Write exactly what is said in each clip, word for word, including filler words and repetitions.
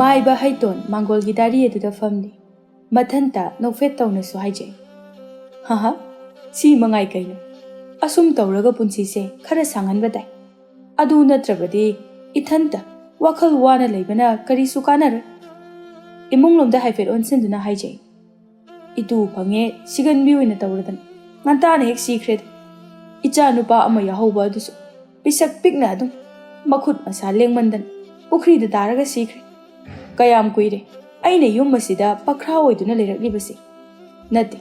ꯃꯥꯏꯕ ꯍꯩꯇꯣꯟ ꯃꯥꯡꯒꯣꯜꯒꯤ ꯗꯥꯔꯤ ꯑꯗꯨꯗ ꯐꯝꯂꯤ꯫ ꯃꯊꯟꯇ ꯅꯣꯛꯐꯦꯠ ꯇꯧꯅꯁꯨ ꯍꯥꯏꯖꯩ, "ꯍꯍ, ꯁꯤ ꯃꯉꯥꯏ ꯀꯩꯅꯣ? ꯑꯁꯨꯝ ꯇꯧꯔꯒ ꯄꯨꯟꯁꯤꯁꯦ ꯈꯔ ꯁꯥꯡꯍꯟꯕ ꯇꯥꯏ꯫ ꯑꯗꯨ ꯅꯠꯇ꯭ꯔꯕꯗꯤ ꯏꯊꯟꯇ ꯋꯥꯈꯜ ꯋꯥꯅ ꯂꯩꯕꯅ ꯀꯔꯤꯁꯨ ꯀꯥꯟꯅꯔꯣꯏ꯫" ꯏꯃꯨꯡꯂꯣꯝꯗ ꯍꯥꯏꯐꯦꯠ ꯑꯣꯟꯁꯤꯟꯗꯨꯅ ꯍꯥꯏꯖꯩ, "ꯏꯇꯨ ꯐꯪꯉꯦ, ꯁꯤꯒꯟꯕꯤ ꯑꯣꯏꯅ ꯇꯧꯔꯗꯅ ꯉꯟꯇꯥꯅ ꯍꯦꯛ ꯁꯤꯈ꯭ꯔꯦꯗ꯫ ꯏꯆꯥ ꯅꯨꯄꯥ ꯑꯃ ꯌꯥꯎꯍꯧꯕ ꯑꯗꯨꯁꯨ ꯄꯤꯁꯛ ꯄꯤꯛꯅ ꯑꯗꯨꯝ ꯃꯈꯨꯠ ꯃꯁꯥ ꯂꯦꯡꯃꯟꯗꯅ ꯄꯨꯈ꯭ꯔꯤꯗ ꯇꯥꯔꯒ ꯁꯤꯈ꯭ꯔꯦ꯫ ꯀꯌꯥꯝ ꯀꯨꯏꯔꯦ ꯑꯩꯅ ꯌꯨꯝ ꯑꯁꯤꯗ ꯄꯈ꯭ꯔꯥ ꯑꯣꯏꯗꯨꯅ ꯂꯩꯔꯛꯂꯤꯕꯁꯦ? ꯅꯠꯇꯦ,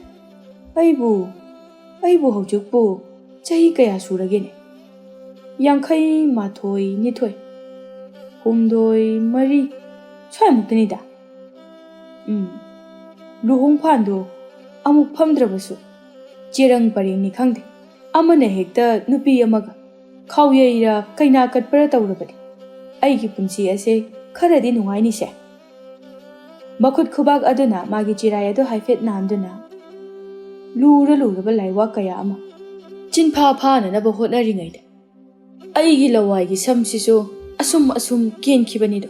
ꯑꯩꯕꯨ, ꯑꯩꯕꯨ ꯍꯧꯖꯤꯛꯄꯨ ꯆꯍꯤ ꯀꯌꯥ ꯁꯨꯔꯒꯦꯅꯦ? ꯌꯥꯡꯈꯩ ꯃꯥꯊꯣꯏ, ꯅꯤꯊꯣꯏ, ꯍꯨꯝꯗꯣꯏ, ꯃꯔꯤ ꯁ꯭ꯋꯥꯏꯃꯨꯛꯇꯅꯤꯗ꯫ ꯎꯝ, ꯂꯨꯍꯣꯡꯐꯥꯟꯗꯣ ꯑꯃꯨꯛ ꯐꯝꯗ꯭ꯔꯕꯁꯨ ꯆꯦꯔꯪ ꯄꯔꯦꯡꯅꯤ ꯈꯪꯗꯦ, ꯑꯃꯅ ꯍꯦꯛꯇ ꯅꯨꯄꯤ ꯑꯃꯒ ꯈꯥꯎꯌꯩꯔ ꯀꯩꯅꯥ ꯀꯠꯄꯔ ꯇꯧꯔꯕꯗꯤ ꯑꯩꯒꯤ ꯄꯨꯟꯁꯤ ꯑꯁꯦ ꯈꯔꯗꯤ ꯅꯨꯡꯉꯥꯏꯅꯤꯁꯦ꯫" ꯃꯈꯨꯠ ꯈꯨꯕꯥꯛ ꯑꯗꯨꯅ ꯃꯥꯒꯤ ꯆꯤꯔꯥꯏ ꯑꯗꯨ ꯍꯥꯏꯐꯦꯠ ꯅꯥꯟꯗꯨꯅ ꯂꯨꯔ ꯂꯨꯔꯕ ꯂꯥꯏꯋꯥ ꯀꯌꯥ ꯑꯃ ꯆꯤꯟꯐꯥ ꯐꯥꯅꯅꯕ ꯍꯣꯠꯅꯔꯤꯉꯩꯗ ꯑꯩꯒꯤ ꯂꯋꯥꯏꯒꯤ ꯁꯝꯁꯤꯁꯨ ꯑꯁꯨꯝ ꯑꯁꯨꯝ ꯀꯦꯟꯈꯤꯕꯅꯤꯗꯣ꯫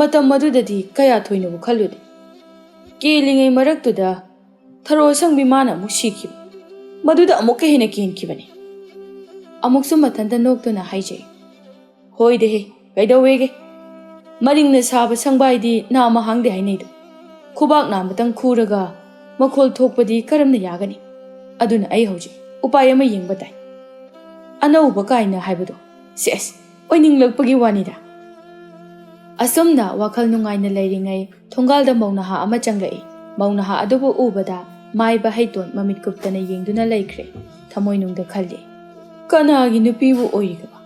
ꯃꯇꯝ ꯑꯗꯨꯗꯗꯤ ꯀꯌꯥ ꯊꯣꯏꯅꯕꯨ ꯈꯜꯂꯨꯗꯦ꯫ ꯀꯦꯜꯂꯤꯉꯩ ꯃꯔꯛꯇꯨꯗ ꯊꯔꯣ ꯑꯁꯪꯕꯤ ꯃꯥꯅ ꯑꯃꯨꯛ ꯁꯤꯈꯤꯕ꯫ ꯃꯗꯨꯗ ꯑꯃꯨꯛꯀ ꯍꯦꯟꯅ ꯀꯦꯟꯈꯤꯕꯅꯤ꯫ ꯑꯃꯨꯛꯁꯨ ꯃꯊꯟꯇ ꯅꯣꯛꯇꯨꯅ ꯍꯥꯏꯖꯩ, "ꯍꯣꯏꯗꯦꯍꯦ, ꯀꯩꯗꯧꯋꯦꯒꯦ? ꯃꯔꯤꯡꯅ ꯁꯥꯕ ꯁꯪꯕꯥꯏꯗꯤ ꯅꯥꯝꯃ ꯍꯥꯡꯗꯦ ꯍꯥꯏꯅꯩꯗꯣ꯫ ꯈꯨꯕꯥꯛ ꯅꯥꯝꯃꯇꯪ ꯈꯨꯔꯒ ꯃꯈꯣꯜ ꯊꯣꯛꯄꯗꯤ ꯀꯔꯝꯅ ꯌꯥꯒꯅꯤ? ꯑꯗꯨꯅ ꯑꯩ ꯍꯧꯖꯤꯛ ꯎꯄꯥꯏ ꯑꯃ ꯌꯦꯡꯕ ꯇꯥꯏ꯫" ꯑꯅꯧꯕ ꯀꯥꯏꯅ ꯍꯥꯏꯕꯗꯣ, ꯁꯦꯁ, ꯑꯣꯏꯅꯤꯡꯂꯛꯄꯒꯤ ꯋꯥꯅꯤꯗ꯫ ꯑꯁꯨꯝꯅ ꯋꯥꯈꯜ ꯅꯨꯡꯉꯥꯏꯅ ꯂꯩꯔꯤꯉꯩ ꯊꯣꯡꯒꯥꯜꯗ ꯃꯧ ꯅꯍꯥ ꯑꯃ ꯆꯪꯂꯛꯏ꯫ ꯃꯧ ꯅꯍꯥ ꯑꯗꯨꯕꯨ ꯎꯕꯗ ꯃꯥꯏꯕ ꯍꯩꯇꯣꯟ ꯃꯃꯤꯠ ꯀꯨꯞꯇꯅ ꯌꯦꯡꯗꯨꯅ ꯂꯩꯈ꯭ꯔꯦ꯫ ꯊꯃꯣꯏꯅꯨꯡꯗ ꯈꯜꯂꯤ, "ꯀꯅꯥꯒꯤ ꯅꯨꯄꯤꯕꯨ ꯑꯣꯏꯔꯤꯒꯕ?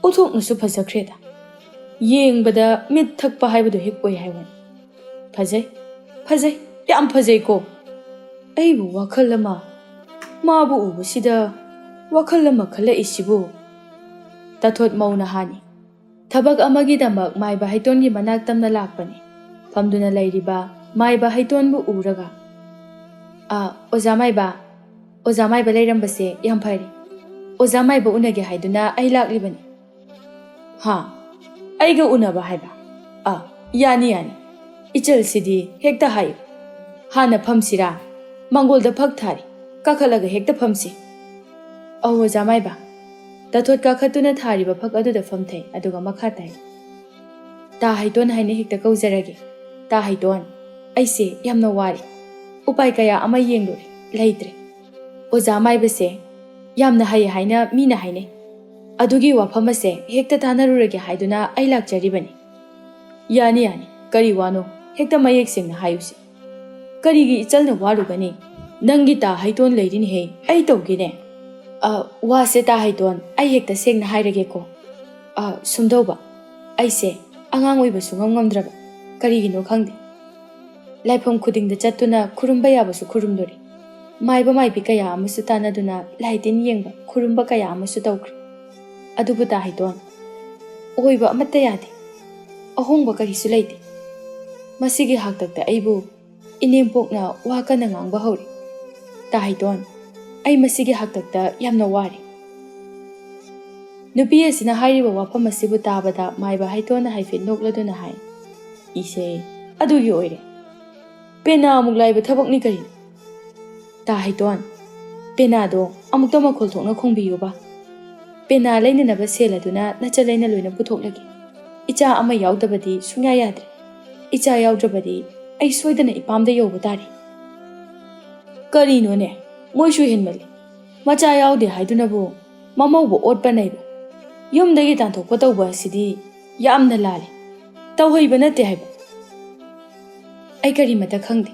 ꯎꯊꯣꯛꯅꯁꯨ ꯐꯖꯈ꯭ꯔꯦꯗ꯫ ꯌꯦꯡꯕꯗ ꯃꯤꯠ ꯊꯛꯄ ꯍꯥꯏꯕꯗꯨ ꯍꯦꯛ ꯑꯣꯏ ꯍꯥꯏꯕꯅꯤ꯫ ꯐꯖꯩ, ꯐꯖꯩ, ꯌꯥꯝ ꯐꯖꯩꯀꯣ꯫ ꯑꯩꯕꯨ ꯋꯥꯈꯜ ꯑꯃ, ꯃꯥꯕꯨ ꯎꯕꯁꯤꯗ ꯋꯥꯈꯜ ꯑꯃ ꯈꯜꯂꯛꯏꯁꯤꯕꯨ꯫" ꯇꯥꯊꯣꯠ ꯃꯧ ꯅꯍꯥꯅꯤ꯫ ꯊꯕꯛ ꯑꯃꯒꯤꯗꯃꯛ ꯃꯥꯏꯕ ꯍꯩꯇꯣꯟꯒꯤ ꯃꯅꯥꯛ ꯇꯝꯅ ꯂꯥꯛꯄꯅꯤ꯫ ꯐꯝꯗꯨꯅ ꯂꯩꯔꯤꯕ ꯃꯥꯏꯕ ꯍꯩꯇꯣꯟꯕꯨ ꯎꯔꯒ, "ꯑ, ꯑꯣꯖꯥ ꯃꯥꯏꯕ, ꯑꯣꯖꯥ ꯃꯥꯏꯕ ꯂꯩꯔꯝꯕꯁꯦ ꯌꯥꯝ ꯐꯔꯦ꯫ ꯑꯣꯖꯥ ꯃꯥꯏꯕ ꯎꯅꯒꯦ ꯍꯥꯏꯗꯨꯅ ꯑꯩ ꯂꯥꯛꯂꯤꯕꯅꯤ꯫" "ꯍꯥ? ꯑꯩꯒ ꯎꯅꯕ ꯍꯥꯏꯕ? ꯑ, ꯌꯥꯅꯤ, ꯌꯥꯅꯤ꯫ ꯏꯆꯜꯁꯤꯗꯤ ꯍꯦꯛꯇ ꯍꯥꯏꯌꯨ꯫ ꯍꯥꯟꯅ ꯐꯝꯁꯤꯔꯥ? ꯃꯥꯡꯒꯣꯜꯗ ꯐꯛ ꯊꯥꯔꯤ꯫ ꯀꯥꯈꯠꯂꯒ ꯍꯦꯛꯇ ꯐꯝꯁꯤ꯫ ꯑꯧ, ꯑꯣꯖꯥ ꯃꯥꯏꯕ꯫ ꯇꯥꯊꯣꯠ ꯀꯥꯈꯠꯇꯨꯅ ꯊꯥꯔꯤꯕ ꯐꯛ ꯑꯗꯨꯗ ꯐꯝꯊꯩ, ꯑꯗꯨꯒ ꯃꯈꯥ ꯇꯥꯏ꯫ "ꯇꯥ ꯍꯩꯇꯣꯟ ꯍꯥꯏꯅ ꯍꯦꯛꯇ ꯀꯧꯖꯔꯒꯦ꯫ ꯇꯥ ꯍꯩꯇꯣꯟ, ꯑꯩꯁꯦ ꯌꯥꯝꯅ ꯋꯥꯔꯦ꯫ ꯎꯄꯥꯏ ꯀꯌꯥ ꯑꯃ ꯌꯦꯡꯂꯨꯔꯦ, ꯂꯩꯇ꯭ꯔꯦ꯫ ꯑꯣꯖꯥ ꯃꯥꯏꯕꯁꯦ ꯌꯥꯝꯅ ꯍꯩ ꯍꯥꯏꯅ ꯃꯤꯅ ꯍꯥꯏꯅꯩ꯫ ꯑꯗꯨꯒꯤ ꯋꯥꯐꯝ ꯑꯁꯦ ꯍꯦꯛꯇ ꯇꯥꯟꯅꯔꯨꯔꯒꯦ ꯍꯥꯏꯗꯨꯅ ꯑꯩ ꯂꯥꯛꯆꯔꯤꯕꯅꯤ꯫" "ꯌꯥꯅꯤ, ꯌꯥꯅꯤ꯫ ꯀꯔꯤ ꯋꯥꯅꯣ? ꯍꯦꯛꯇ ꯃꯌꯦꯛ ꯁꯦꯡꯅ ꯍꯥꯏꯌꯨꯁꯦ꯫" "ꯀꯔꯤꯒꯤ ꯏꯆꯜꯅ ꯋꯥꯔꯨꯒꯅꯤ? ꯅꯪꯒꯤ ꯇꯥ ꯍꯩꯇꯣꯟ ꯂꯩꯔꯤꯅꯦꯍꯦ, ꯑꯩ ꯇꯧꯒꯦꯅꯦ꯫" "ꯑ, ꯋꯥꯁꯦ ꯇꯥ ꯍꯩꯇꯣꯟ, ꯑꯩ ꯍꯦꯛꯇ ꯁꯦꯡꯅ ꯍꯥꯏꯔꯒꯦꯀꯣ꯫ ꯑ, ꯁꯨꯝꯗꯧꯕ, ꯑꯩꯁꯦ ꯑꯉꯥꯡ ꯑꯣꯏꯕ ꯁꯨꯡꯉꯝ ꯉꯝꯗ꯭ꯔꯕ, ꯀꯔꯤꯒꯤꯅꯣ ꯈꯪꯗꯦ꯫ ꯂꯥꯏꯐꯝ ꯈꯨꯗꯤꯡꯗ ꯆꯠꯇꯨꯅ ꯈꯨꯔꯨꯝꯕ ꯌꯥꯕꯁꯨ ꯈꯨꯔꯨꯝꯂꯨꯔꯦ꯫ ꯃꯥꯏꯕ ꯃꯥꯏꯕꯤ ꯀꯌꯥ ꯑꯃꯁꯨ ꯇꯥꯟꯅꯗꯨꯅ ꯂꯥꯏ ꯇꯤꯟ ꯌꯦꯡꯕ, ꯈꯨꯔꯨꯝꯕ ꯀꯌꯥ ꯑꯃꯁꯨ ꯇꯧꯈ꯭ꯔꯦ꯫ ꯑꯗꯨꯕꯨ ꯇꯥ ꯍꯩꯇꯣꯟ, ꯑꯣꯏꯕ ꯑꯃꯠꯇ ꯌꯥꯗꯦ꯫ ꯑꯍꯣꯡꯕ ꯀꯔꯤꯁꯨ ꯂꯩꯇꯦ꯫ ꯃꯁꯤꯒꯤ ꯍꯥꯛꯇꯛꯇ ꯑꯩꯕꯨ ꯏꯅꯦꯝꯄꯣꯛꯅ ꯋꯥ ꯀꯟꯅ ꯉꯥꯡꯕ ꯍꯧꯔꯦ꯫ ꯇꯥ ꯍꯩꯇꯣꯟ, ꯑꯩ ꯃꯁꯤꯒꯤ ꯍꯥꯛꯇꯛꯇ ꯌꯥꯝꯅ ꯋꯥꯔꯦ꯫" ꯅꯨꯄꯤ ꯑꯁꯤꯅ ꯍꯥꯏꯔꯤꯕ ꯋꯥꯐꯝ ꯑꯁꯤꯕꯨ ꯇꯥꯕꯗ ꯃꯥꯏꯕ ꯍꯩꯇꯣꯟꯅ ꯍꯥꯏꯐꯦꯠ ꯅꯣꯛꯂꯗꯨꯅ ꯍꯥꯏ, "ꯏꯁꯦ, ꯑꯗꯨꯒꯤ ꯑꯣꯏꯔꯦ꯫ ꯄꯦꯅꯥ ꯑꯃꯨꯛ ꯂꯥꯏꯕ ꯊꯕꯛꯅꯤ ꯀꯔꯤꯅꯣ?" "ꯇꯥ ꯍꯩꯇꯣꯟ, ꯄꯦꯅꯥꯗꯣ ꯑꯃꯨꯛꯇ ꯃꯈꯣꯜ ꯊꯣꯛꯅ ꯈꯣꯡꯕꯤꯌꯨꯕ꯫ ꯄꯦꯅꯥ ꯂꯩꯅꯅꯕ ꯁꯦꯜ ꯑꯗꯨꯅ ꯅꯆꯜ ꯑꯩꯅ ꯂꯣꯏꯅ ꯄꯨꯊꯣꯛꯂꯒꯦ꯫ ꯏꯆꯥ ꯑꯃ ꯌꯥꯎꯗꯕꯗꯤ ꯁꯨꯡꯌꯥ ꯌꯥꯗ꯭ꯔꯦ꯫ ꯏꯆꯥ ꯌꯥꯎꯗ꯭ꯔꯕꯗꯤ ꯑꯩ ꯁꯣꯏꯗꯅ ꯏꯄꯥꯝꯗ ꯌꯧꯕ ꯇꯥꯔꯦ꯫" "ꯀꯔꯤꯅꯣꯅꯦ, ꯃꯣꯏꯁꯨ ꯍꯦꯟꯃꯜꯂꯤ꯫ ꯃꯆꯥ ꯌꯥꯎꯗꯦ ꯍꯥꯏꯗꯨꯅꯕꯨ ꯃꯃꯧꯕ ꯑꯣꯠꯄ ꯅꯩꯕ, ꯌꯨꯝꯗꯒꯤ ꯇꯥꯟꯊꯣꯛꯄ ꯇꯧꯕ ꯑꯁꯤꯗꯤ ꯌꯥꯝꯅ ꯂꯥꯜꯂꯤ꯫ ꯇꯧꯍꯩꯕ ꯅꯠꯇꯦ ꯍꯥꯏꯕ꯫" "ꯑꯩ ꯀꯔꯤꯃꯠꯇ ꯈꯪꯗꯦ꯫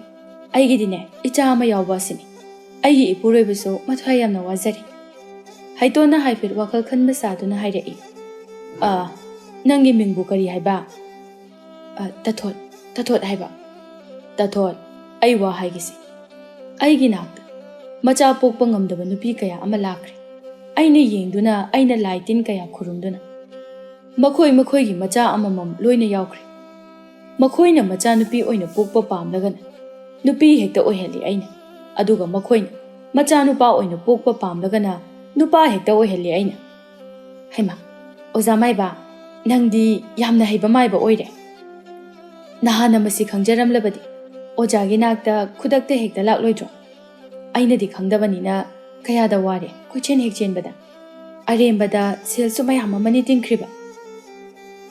ꯑꯩꯒꯤꯗꯤꯅꯦ, ꯏꯆꯥ ꯑꯃ ꯌꯥꯎꯕ ꯑꯁꯤꯅꯤ꯫ ꯑꯩꯒꯤ ꯏꯄꯨꯔꯣꯏꯕꯁꯨ ꯃꯊ꯭ꯋꯥꯏ ꯌꯥꯝꯅ ꯋꯥꯖꯔꯤ꯫" ꯍꯩꯇꯣꯟꯅ ꯍꯥꯏꯐꯦꯠ ꯋꯥꯈꯜ ꯈꯟꯕ ꯁꯥꯗꯨꯅ ꯍꯥꯏꯔꯛꯏ, "ꯑ, ꯅꯪꯒꯤ ꯃꯤꯡꯕꯨ ꯀꯔꯤ ꯍꯥꯏꯕ?" "ꯑ, ꯇꯥꯊꯣꯠ, ꯇꯥꯊꯣꯠ ꯍꯥꯏꯕ꯫" "ꯇꯥꯊꯣꯠ, ꯑꯩ ꯋꯥ ꯍꯥꯏꯒꯦꯁꯦ꯫ ꯑꯩꯒꯤ ꯅꯥꯛꯇ ꯃꯆꯥ ꯄꯣꯛꯄ ꯉꯝꯗꯕ ꯅꯨꯄꯤ ꯀꯌꯥ ꯑꯃ ꯂꯥꯛꯈ꯭ꯔꯦ꯫ ꯑꯩꯅ ꯌꯦꯡꯗꯨꯅ, ꯑꯩꯅ ꯂꯥꯏ ꯇꯤꯟ ꯀꯌꯥ ꯈꯨꯔꯨꯝꯗꯨꯅ, ꯃꯈꯣꯏ ꯃꯈꯣꯏꯒꯤ ꯃꯆꯥ ꯑꯃꯃꯝ ꯂꯣꯏꯅ ꯌꯥꯎꯈ꯭ꯔꯦ꯫ ꯃꯈꯣꯏꯅ ꯃꯆꯥꯅꯨꯄꯤ ꯑꯣꯏꯅ ꯄꯣꯛꯄ ꯄꯥꯝꯂꯒꯅ ꯅꯨꯄꯤ ꯍꯦꯛꯇ ꯑꯣꯏꯍꯜꯂꯤ ꯑꯩꯅ, ꯑꯗꯨꯒ ꯃꯈꯣꯏꯅ ꯃꯆꯥꯅꯨꯄꯥ ꯑꯣꯏꯅ ꯄꯣꯛꯄ ꯄꯥꯝꯂꯒꯅ ꯅꯨꯄꯥ ꯍꯦꯛꯇ ꯑꯣꯏꯍꯜꯂꯤ ꯑꯩꯅ꯫" "ꯍꯩꯃꯥ, ꯑꯣꯖꯥ ꯃꯥꯏꯕ, ꯅꯪꯗꯤ ꯌꯥꯝꯅ ꯍꯩꯕ ꯃꯥꯏꯕ ꯑꯣꯏꯔꯦ꯫" ꯅꯍꯥꯟꯅ ꯃꯁꯤ ꯈꯪꯖꯔꯝꯂꯕꯗꯤ ꯑꯣꯖꯥꯒꯤ ꯅꯥꯛꯇ ꯈꯨꯗꯛꯇ ꯍꯦꯛꯇ ꯂꯥꯛꯂꯣꯏꯗ꯭ꯔꯣ? ꯑꯩꯅꯗꯤ ꯈꯪꯗꯕꯅꯤꯅ ꯀꯌꯥꯗ ꯋꯥꯔꯦ ꯀꯣꯏꯆꯦꯟ ꯍꯦꯛ ꯆꯦꯟꯕꯗ꯫ ꯑꯔꯦꯝꯕꯗ ꯁꯦꯜꯁꯨ ꯃꯌꯥꯝ ꯑꯃꯅꯤ ꯇꯤꯡꯈ꯭ꯔꯤꯕ꯫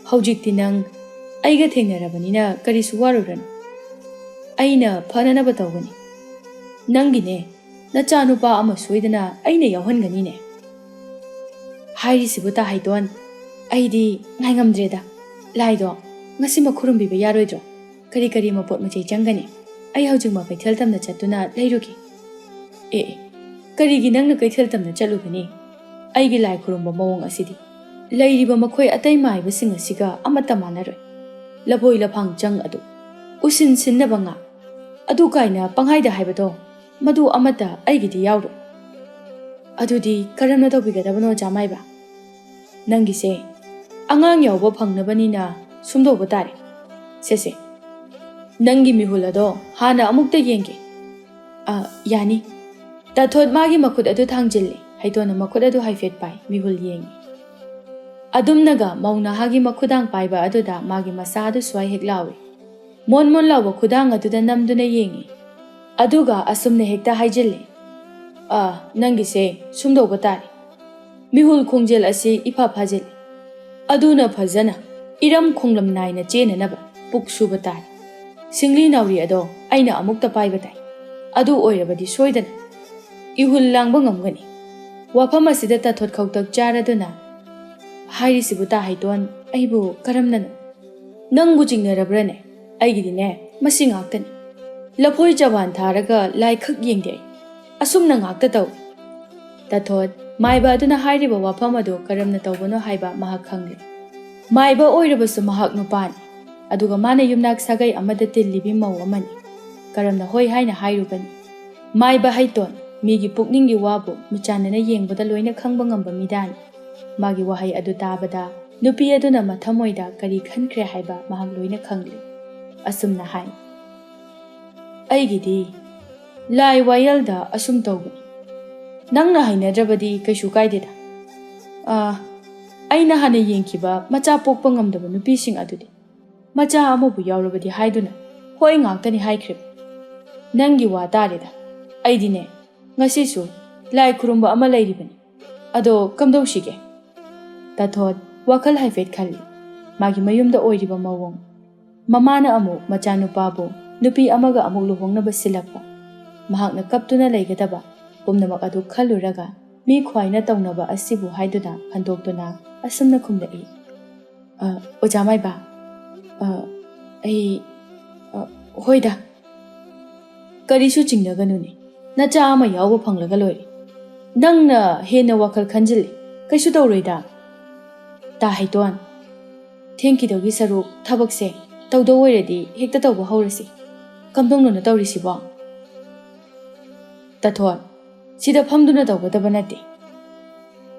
ꯍꯧꯖꯤꯛꯇꯤ ꯅꯪ ꯑꯩꯒ ꯊꯦꯡꯅꯔꯕꯅꯤꯅ ꯀꯔꯤꯁꯨ ꯋꯥꯔꯨꯔꯅꯨ꯫ ꯑꯩꯅ ꯐꯅꯅꯕ ꯇꯧꯒꯅꯤ꯫ ꯅꯪꯒꯤꯅꯦ, ꯅꯆꯥꯅꯨꯄꯥ ꯑꯃ ꯁꯣꯏꯗꯅ ꯑꯩꯅ ꯌꯥꯎꯍꯟꯒꯅꯤꯅꯦ꯫ ꯍꯥꯏꯔꯤꯁꯤꯕꯨ ꯇꯥ ꯍꯩꯇꯣꯟ, ꯑꯩꯗꯤ ꯉꯥꯏꯉꯝꯗ꯭ꯔꯦꯗ꯫ ꯂꯥꯏꯗꯣ ꯉꯁꯤꯃꯛ ꯈꯨꯔꯨꯝꯕꯤꯕ ꯌꯥꯔꯣꯏꯗ꯭ꯔꯣ? ꯀꯔꯤ ꯀꯔꯤ ꯃꯄꯣꯠ ꯃꯆꯩ ꯆꯪꯒꯅꯤ? ꯑꯩ ꯍꯧꯖꯤꯛꯃꯛ ꯀꯩꯊꯦꯜ ꯇꯝꯅ ꯆꯠꯇꯨꯅ ꯂꯩꯔꯨꯒꯦ꯫ ꯑꯦ ꯑꯦ, ꯀꯔꯤꯒꯤ ꯅꯪꯅ ꯀꯩꯊꯦꯜ ꯇꯝꯅ ꯆꯠꯂꯨꯒꯅꯤ? ꯑꯩꯒꯤ ꯂꯥꯏ ꯈꯨꯔꯨꯝꯕ ꯃꯑꯣꯡ ꯑꯁꯤꯗꯤ ꯂꯩꯔꯤꯕ ꯃꯈꯣꯏ ꯑꯇꯩ ꯃꯥꯏꯕꯁꯤꯡ ꯑꯁꯤꯒ ꯑꯃꯠꯇ ꯃꯥꯟꯅꯔꯣꯏ꯫ ꯂꯐꯣꯏ ꯂꯐꯥꯡ ꯆꯪ ꯑꯗꯨ, ꯎꯁꯤꯟ ꯁꯤꯟꯅꯕ ꯉꯥ, ꯑꯗꯨ ꯀꯥꯏꯅ ꯄꯪꯍꯥꯏꯗ ꯍꯥꯏꯕꯗꯣ, ꯃꯗꯨ ꯑꯃꯠꯇ ꯑꯩꯒꯤꯗꯤ ꯌꯥꯎꯔꯣꯏ꯫ ꯑꯗꯨꯗꯤ ꯀꯔꯝꯅ ꯇꯧꯕꯤꯒꯗꯕꯅꯣ, ꯑꯣꯖꯥ ꯃꯥꯏꯕ? ꯅꯪꯒꯤꯁꯦ ꯑꯉꯥꯡ ꯌꯥꯎꯕ ꯐꯪꯅꯕꯅꯤꯅ ꯁꯨꯝꯗꯧꯕ ꯇꯥꯔꯦ꯫ ꯁꯦꯁꯦ, ꯅꯪꯒꯤ ꯃꯤꯍꯨꯜ ꯑꯗꯣ ꯍꯥꯟꯅ ꯑꯃꯨꯛꯇ ꯌꯦꯡꯒꯦ꯫ ꯑ, ꯌꯥꯅꯤ꯫ ꯇꯥꯊꯣꯠ ꯃꯥꯒꯤ ꯃꯈꯨꯠ ꯑꯗꯨ ꯊꯥꯡꯖꯤꯜꯂꯦ꯫ ꯍꯩꯇꯣꯟꯅ ꯃꯈꯨꯠ ꯑꯗꯨ ꯍꯥꯏꯐꯦꯠ ꯄꯥꯏ, ꯃꯤꯍꯨꯜ ꯌꯦꯡꯉꯤ꯫ ꯑꯗꯨꯝꯅꯒ ꯃꯧ ꯅꯍꯥꯒꯤ ꯃꯈꯨꯗꯥꯡ ꯄꯥꯏꯕ ꯑꯗꯨꯗ ꯃꯥꯒꯤ ꯃꯁꯥ ꯑꯗꯨ ꯁ꯭ꯋꯥꯏ ꯍꯦꯛ ꯂꯥꯎꯏ꯫ ꯃꯣꯟ ꯃꯣꯟ ꯂꯥꯎꯕ ꯈꯨꯗꯥꯡ ꯑꯗꯨꯗ ꯅꯝꯗꯨꯅ ꯌꯦꯡꯉꯤ꯫ ꯑꯗꯨꯒ ꯑꯁꯨꯝꯅ ꯍꯦꯛꯇ ꯍꯥꯏꯖꯤꯜꯂꯤ, "ꯑꯥ, ꯅꯪꯒꯤꯁꯦ ꯁꯨꯝꯗꯧꯕ ꯇꯥꯔꯦ꯫ ꯃꯤꯍꯨꯜ ꯈꯣꯡꯖꯦꯜ ꯑꯁꯤ ꯏꯐ ꯐꯥꯖꯤꯜꯂꯤ꯫ ꯑꯗꯨꯅ ꯐꯖꯅ ꯏꯔꯝ ꯈꯣꯡꯂꯝ ꯅꯥꯏꯅ ꯆꯦꯟꯅꯅꯕ ꯄꯨꯛ ꯁꯨꯕ ꯇꯥꯔꯦ꯫ ꯁꯤꯡꯂꯤ ꯅꯥꯎꯔꯤ ꯑꯗꯣ ꯑꯩꯅ ꯑꯃꯨꯛꯇ ꯄꯥꯏꯕ ꯇꯥꯏ꯫ ꯑꯗꯨ ꯑꯣꯏꯔꯕꯗꯤ ꯁꯣꯏꯗꯅ ꯏꯍꯨꯜ ꯂꯥꯡꯕ ꯉꯝꯒꯅꯤ꯫" ꯋꯥꯐꯝ ꯑꯁꯤꯗ ꯇꯥꯊꯣꯠ ꯈꯧꯇꯛ ꯆꯥꯔꯗꯨꯅ ꯍꯥꯏꯔꯤꯁꯤꯕꯨ, "ꯇꯥ ꯍꯩꯇꯣꯟ, ꯑꯩꯕꯨ ꯀꯔꯝꯅꯅꯣ?" "ꯅꯪꯕꯨ ꯆꯤꯡꯅꯔꯕ꯭ꯔꯅꯦ? ꯑꯩꯒꯤꯗꯤꯅꯦ, ꯃꯁꯤ ꯉꯥꯛꯇꯅꯤ꯫ ꯂꯐꯣꯏ ꯆꯕꯥꯟ ꯊꯥꯔꯒ ꯂꯥꯏꯈꯛ ꯌꯦꯡꯗꯦ ꯑꯩ꯫ ꯑꯁꯨꯝꯅ ꯉꯥꯛꯇ ꯇꯧꯏ꯫" ꯇꯥꯊꯣꯠ, ꯃꯥꯏꯕ ꯑꯗꯨꯅ ꯍꯥꯏꯔꯤꯕ ꯋꯥꯐꯝ ꯑꯗꯨ ꯀꯔꯝꯅ ꯇꯧꯕꯅꯣ ꯍꯥꯏꯕ ꯃꯍꯥꯛ ꯈꯪꯂꯦ꯫ ꯃꯥꯏꯕ ꯑꯣꯏꯔꯕꯁꯨ ꯃꯍꯥꯛ ꯅꯨꯄꯥꯅꯤ, ꯑꯗꯨꯒ ꯃꯥꯅ ꯌꯨꯝꯅꯥꯛ ꯁꯥꯒꯩ ꯑꯃꯗ ꯇꯤꯜꯂꯤꯕꯤ ꯃꯧ ꯑꯃꯅꯤ꯫ ꯀꯔꯝꯅ ꯍꯣꯏ ꯍꯥꯏꯅ ꯍꯥꯏꯔꯨꯒꯅꯤ? ꯃꯥꯏꯕ ꯍꯩꯇꯣꯟ, ꯃꯤꯒꯤ ꯄꯨꯛꯅꯤꯡꯒꯤ ꯋꯥꯕꯨ ꯃꯤꯆꯥꯟꯅꯅ ꯌꯦꯡꯕꯗ ꯂꯣꯏꯅ ꯈꯪꯕ ꯉꯝꯕ ꯃꯤꯗꯥꯅꯤ꯫ ꯃꯥꯒꯤ ꯋꯥꯍꯩ ꯑꯗꯨ ꯇꯥꯕꯗ ꯅꯨꯄꯤ ꯑꯗꯨꯅ ꯃꯊꯃꯣꯏꯗ ꯀꯔꯤ ꯈꯟꯈ꯭ꯔꯦ ꯍꯥꯏꯕ ꯃꯍꯥꯛ ꯂꯣꯏꯅ ꯈꯪꯂꯦ꯫ ꯑꯁꯨꯝꯅ ꯍꯥꯏ, "ꯑꯩꯒꯤꯗꯤ ꯂꯥꯏ ꯋꯥꯌꯦꯜꯗ ꯑꯁꯨꯝ ꯇꯧꯕꯅꯤ꯫ ꯅꯪꯅ ꯍꯩꯅꯗ꯭ꯔꯕꯗꯤ ꯀꯩꯁꯨ ꯀꯥꯏꯗꯦꯗ꯫ ꯑꯥ, ꯑꯩꯅ ꯍꯥꯟꯅ ꯌꯦꯡꯈꯤꯕ ꯃꯆꯥ ꯄꯣꯛꯄ ꯉꯝꯗꯕ ꯅꯨꯄꯤꯁꯤꯡ ꯑꯗꯨꯗꯤ?" ꯃꯆꯥ ꯑꯃꯕꯨ ꯌꯥꯎꯔꯕꯗꯤ ꯍꯥꯏꯗꯨꯅ ꯍꯣꯏ ꯉꯥꯛꯇꯅꯤ ꯍꯥꯏꯈ꯭ꯔꯤꯕ꯫ ꯅꯪꯒꯤ ꯋꯥ ꯇꯥꯔꯦꯗ꯫ ꯑꯩꯗꯤꯅꯦ, ꯉꯁꯤꯁꯨ ꯂꯥꯏ ꯈꯨꯔꯨꯝꯕ ꯑꯃ ꯂꯩꯔꯤꯕꯅꯤ꯫ ꯑꯗꯣ ꯀꯝꯗꯧꯁꯤꯒꯦ? ꯇꯥꯊꯣꯠ ꯋꯥꯈꯜ ꯍꯥꯏꯐꯦꯠ ꯈꯜꯂꯤ꯫ ꯃꯥꯒꯤ ꯃꯌꯨꯝꯗ ꯑꯣꯏꯔꯤꯕ ꯃꯑꯣꯡ, ꯃꯃꯥꯅ ꯑꯃꯨꯛ ꯃꯆꯥꯅꯨꯄꯥꯕꯨ ꯅꯨꯄꯤ ꯑꯃꯒ ꯑꯃꯨꯛ ꯂꯨꯍꯣꯡꯅꯕ ꯁꯤꯜꯂꯛꯄ, ꯃꯍꯥꯛꯅ ꯀꯞꯇꯨꯅ ꯂꯩꯒꯗꯕ, ꯄꯨꯝꯅꯃꯛ ꯑꯗꯨ ꯈꯜꯂꯨꯔꯒ ꯃꯤ ꯈ꯭ꯋꯥꯏꯅ ꯇꯧꯅꯕ ꯑꯁꯤꯕꯨ ꯍꯥꯏꯗꯨꯅ ꯍꯟꯗꯣꯛꯇꯨꯅ ꯑꯁꯨꯝꯅ ꯈꯨꯝꯂꯛꯏ, "ꯑ, ꯑꯣꯖꯥ ꯃꯥꯏꯕ, ꯑ, ꯑꯩ, ꯑ, ꯍꯣꯏꯗ, ꯀꯔꯤꯁꯨ ꯆꯤꯡꯅꯒꯅꯨꯅꯦ, ꯅꯆꯥ ꯑꯃ ꯌꯥꯎꯕ ꯐꯪꯂꯒ ꯂꯣꯏꯔꯦ꯫ ꯅꯪꯅ ꯍꯦꯟꯅ ꯋꯥꯈꯜ ꯈꯟꯖꯤꯜꯂꯤ, ꯀꯩꯁꯨ ꯇꯧꯔꯣꯏꯗ꯫ ꯇꯥ ꯍꯩꯇꯣꯟ, ꯊꯦꯡꯈꯤꯗꯧꯒꯤ ꯁꯔꯨꯛ ꯊꯕꯛꯁꯦ ꯇꯧꯗꯧ ꯑꯣꯏꯔꯗꯤ ꯍꯦꯛꯇ ꯇꯧꯕ ꯍꯧꯔꯁꯤ꯫ ꯀꯝꯗꯧꯅꯣꯅ ꯇꯧꯔꯤꯁꯤꯕꯣ?" ꯇꯥꯊꯣꯟ, "ꯁꯤꯗ ꯐꯝꯗꯨꯅ ꯇꯧꯒꯗꯕ ꯅꯠꯇꯦ꯫"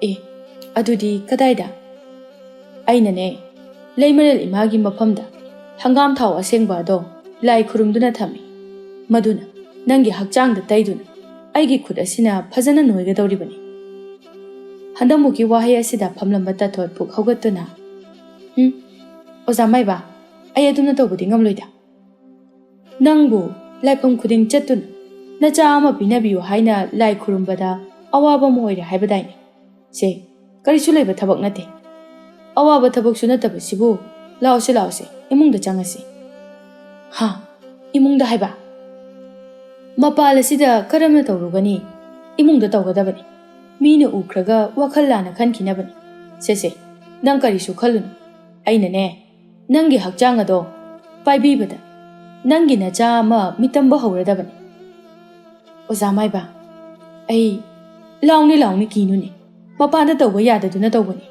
"ꯑꯦ, ꯑꯗꯨꯗꯤ ꯀꯗꯥꯏꯗ?" "ꯑꯩꯅꯅꯦ, ꯂꯩꯃꯔꯦꯜ ꯏꯃꯥꯒꯤ ꯃꯐꯝꯗ ꯍꯪꯒꯥꯝ ꯊꯥꯎ ꯑꯁꯦꯡꯕ ꯑꯗꯣ ꯂꯥꯏ ꯈꯨꯔꯨꯝꯗꯨꯅ ꯊꯝꯃꯤ꯫ ꯃꯗꯨꯅ ꯅꯪꯒꯤ ꯍꯛꯆꯥꯡꯗ ꯇꯩꯗꯨꯅ ꯑꯩꯒꯤ ꯈꯨꯠ ꯑꯁꯤꯅ ꯐꯖꯅ ꯅꯣꯏꯒꯗꯧꯔꯤꯕꯅꯤ꯫" ꯍꯟꯗꯛꯃꯨꯛꯀꯤ ꯋꯥꯍꯩ ꯑꯁꯤꯗ ꯐꯝꯂꯝꯕ ꯇꯥꯊꯣꯠ ꯄꯨꯛ ꯍꯧꯒꯠꯇꯨꯅ, "ꯎꯝ, ꯑꯣꯖꯥ ꯃꯥꯏꯕ, ꯑꯩ ꯑꯗꯨꯝꯅ ꯇꯧꯕꯗꯤ ꯉꯝꯂꯣꯏꯗ꯫ ꯅꯪꯕꯨ ꯂꯥꯏꯐꯝ ꯈꯨꯗꯤꯡ ꯆꯠꯇꯨꯅ ꯅꯆꯥ ꯑꯃ ꯄꯤꯅꯕꯤꯌꯨ ꯍꯥꯏꯅ ꯂꯥꯏ ꯈꯨꯔꯨꯝꯕꯗ ꯑꯋꯥꯕ ꯑꯃ ꯑꯣꯏꯔꯦ ꯍꯥꯏꯕꯗꯥꯏꯅꯦ? ꯁꯦ, ꯀꯔꯤꯁꯨ ꯂꯩꯕ ꯊꯕꯛ ꯅꯠꯇꯦ꯫ ꯑꯋꯥꯕ ꯊꯕꯛꯁꯨ ꯅꯠꯇꯕꯁꯤꯕꯨ, ꯂꯥꯛꯑꯣꯁꯦ, ꯂꯥꯛꯑꯣꯁꯦ, ꯏꯃꯨꯡꯗ ꯆꯪꯉꯁꯤ꯫" "ꯍꯥ? ꯏꯃꯨꯡꯗ ꯍꯥꯏꯕ? ꯃꯄꯥꯜ ꯑꯁꯤꯗ ꯀꯔꯝꯅ ꯇꯧꯔꯨꯒꯅꯤ? ꯏꯃꯨꯡꯗ ꯇꯧꯒꯗꯕꯅꯤ꯫ ꯃꯤꯅ ꯎꯈ꯭ꯔꯒ ꯋꯥꯈꯜ ꯂꯥꯟꯅ ꯈꯟꯈꯤꯅꯕꯅꯤ꯫ ꯁꯦ, ꯁꯦ, ꯅꯪ ꯀꯔꯤꯁꯨ ꯈꯜꯂꯨꯅꯨ꯫ ꯑꯩꯅꯅꯦ, ꯅꯪꯒꯤ ꯍꯛꯆꯥꯡ ꯑꯗꯣ ꯄꯥꯏꯕꯤꯕꯗ ꯅꯪꯒꯤ ꯅꯆꯥ ꯑꯃ ꯃꯤꯇꯝꯕ ꯍꯧꯔꯗꯕꯅꯤ꯫" "ꯑꯣꯖꯥ ꯃꯥꯏꯕ, ꯑꯩ..." "ꯂꯥꯎꯅꯤ, ꯂꯥꯎꯅꯤ, ꯀꯤꯅꯨꯅꯦ꯫ ꯃꯄꯥꯟꯗ ꯇꯧꯕ ꯌꯥꯗꯗꯨꯅ ꯇꯧꯕꯅꯤ꯫"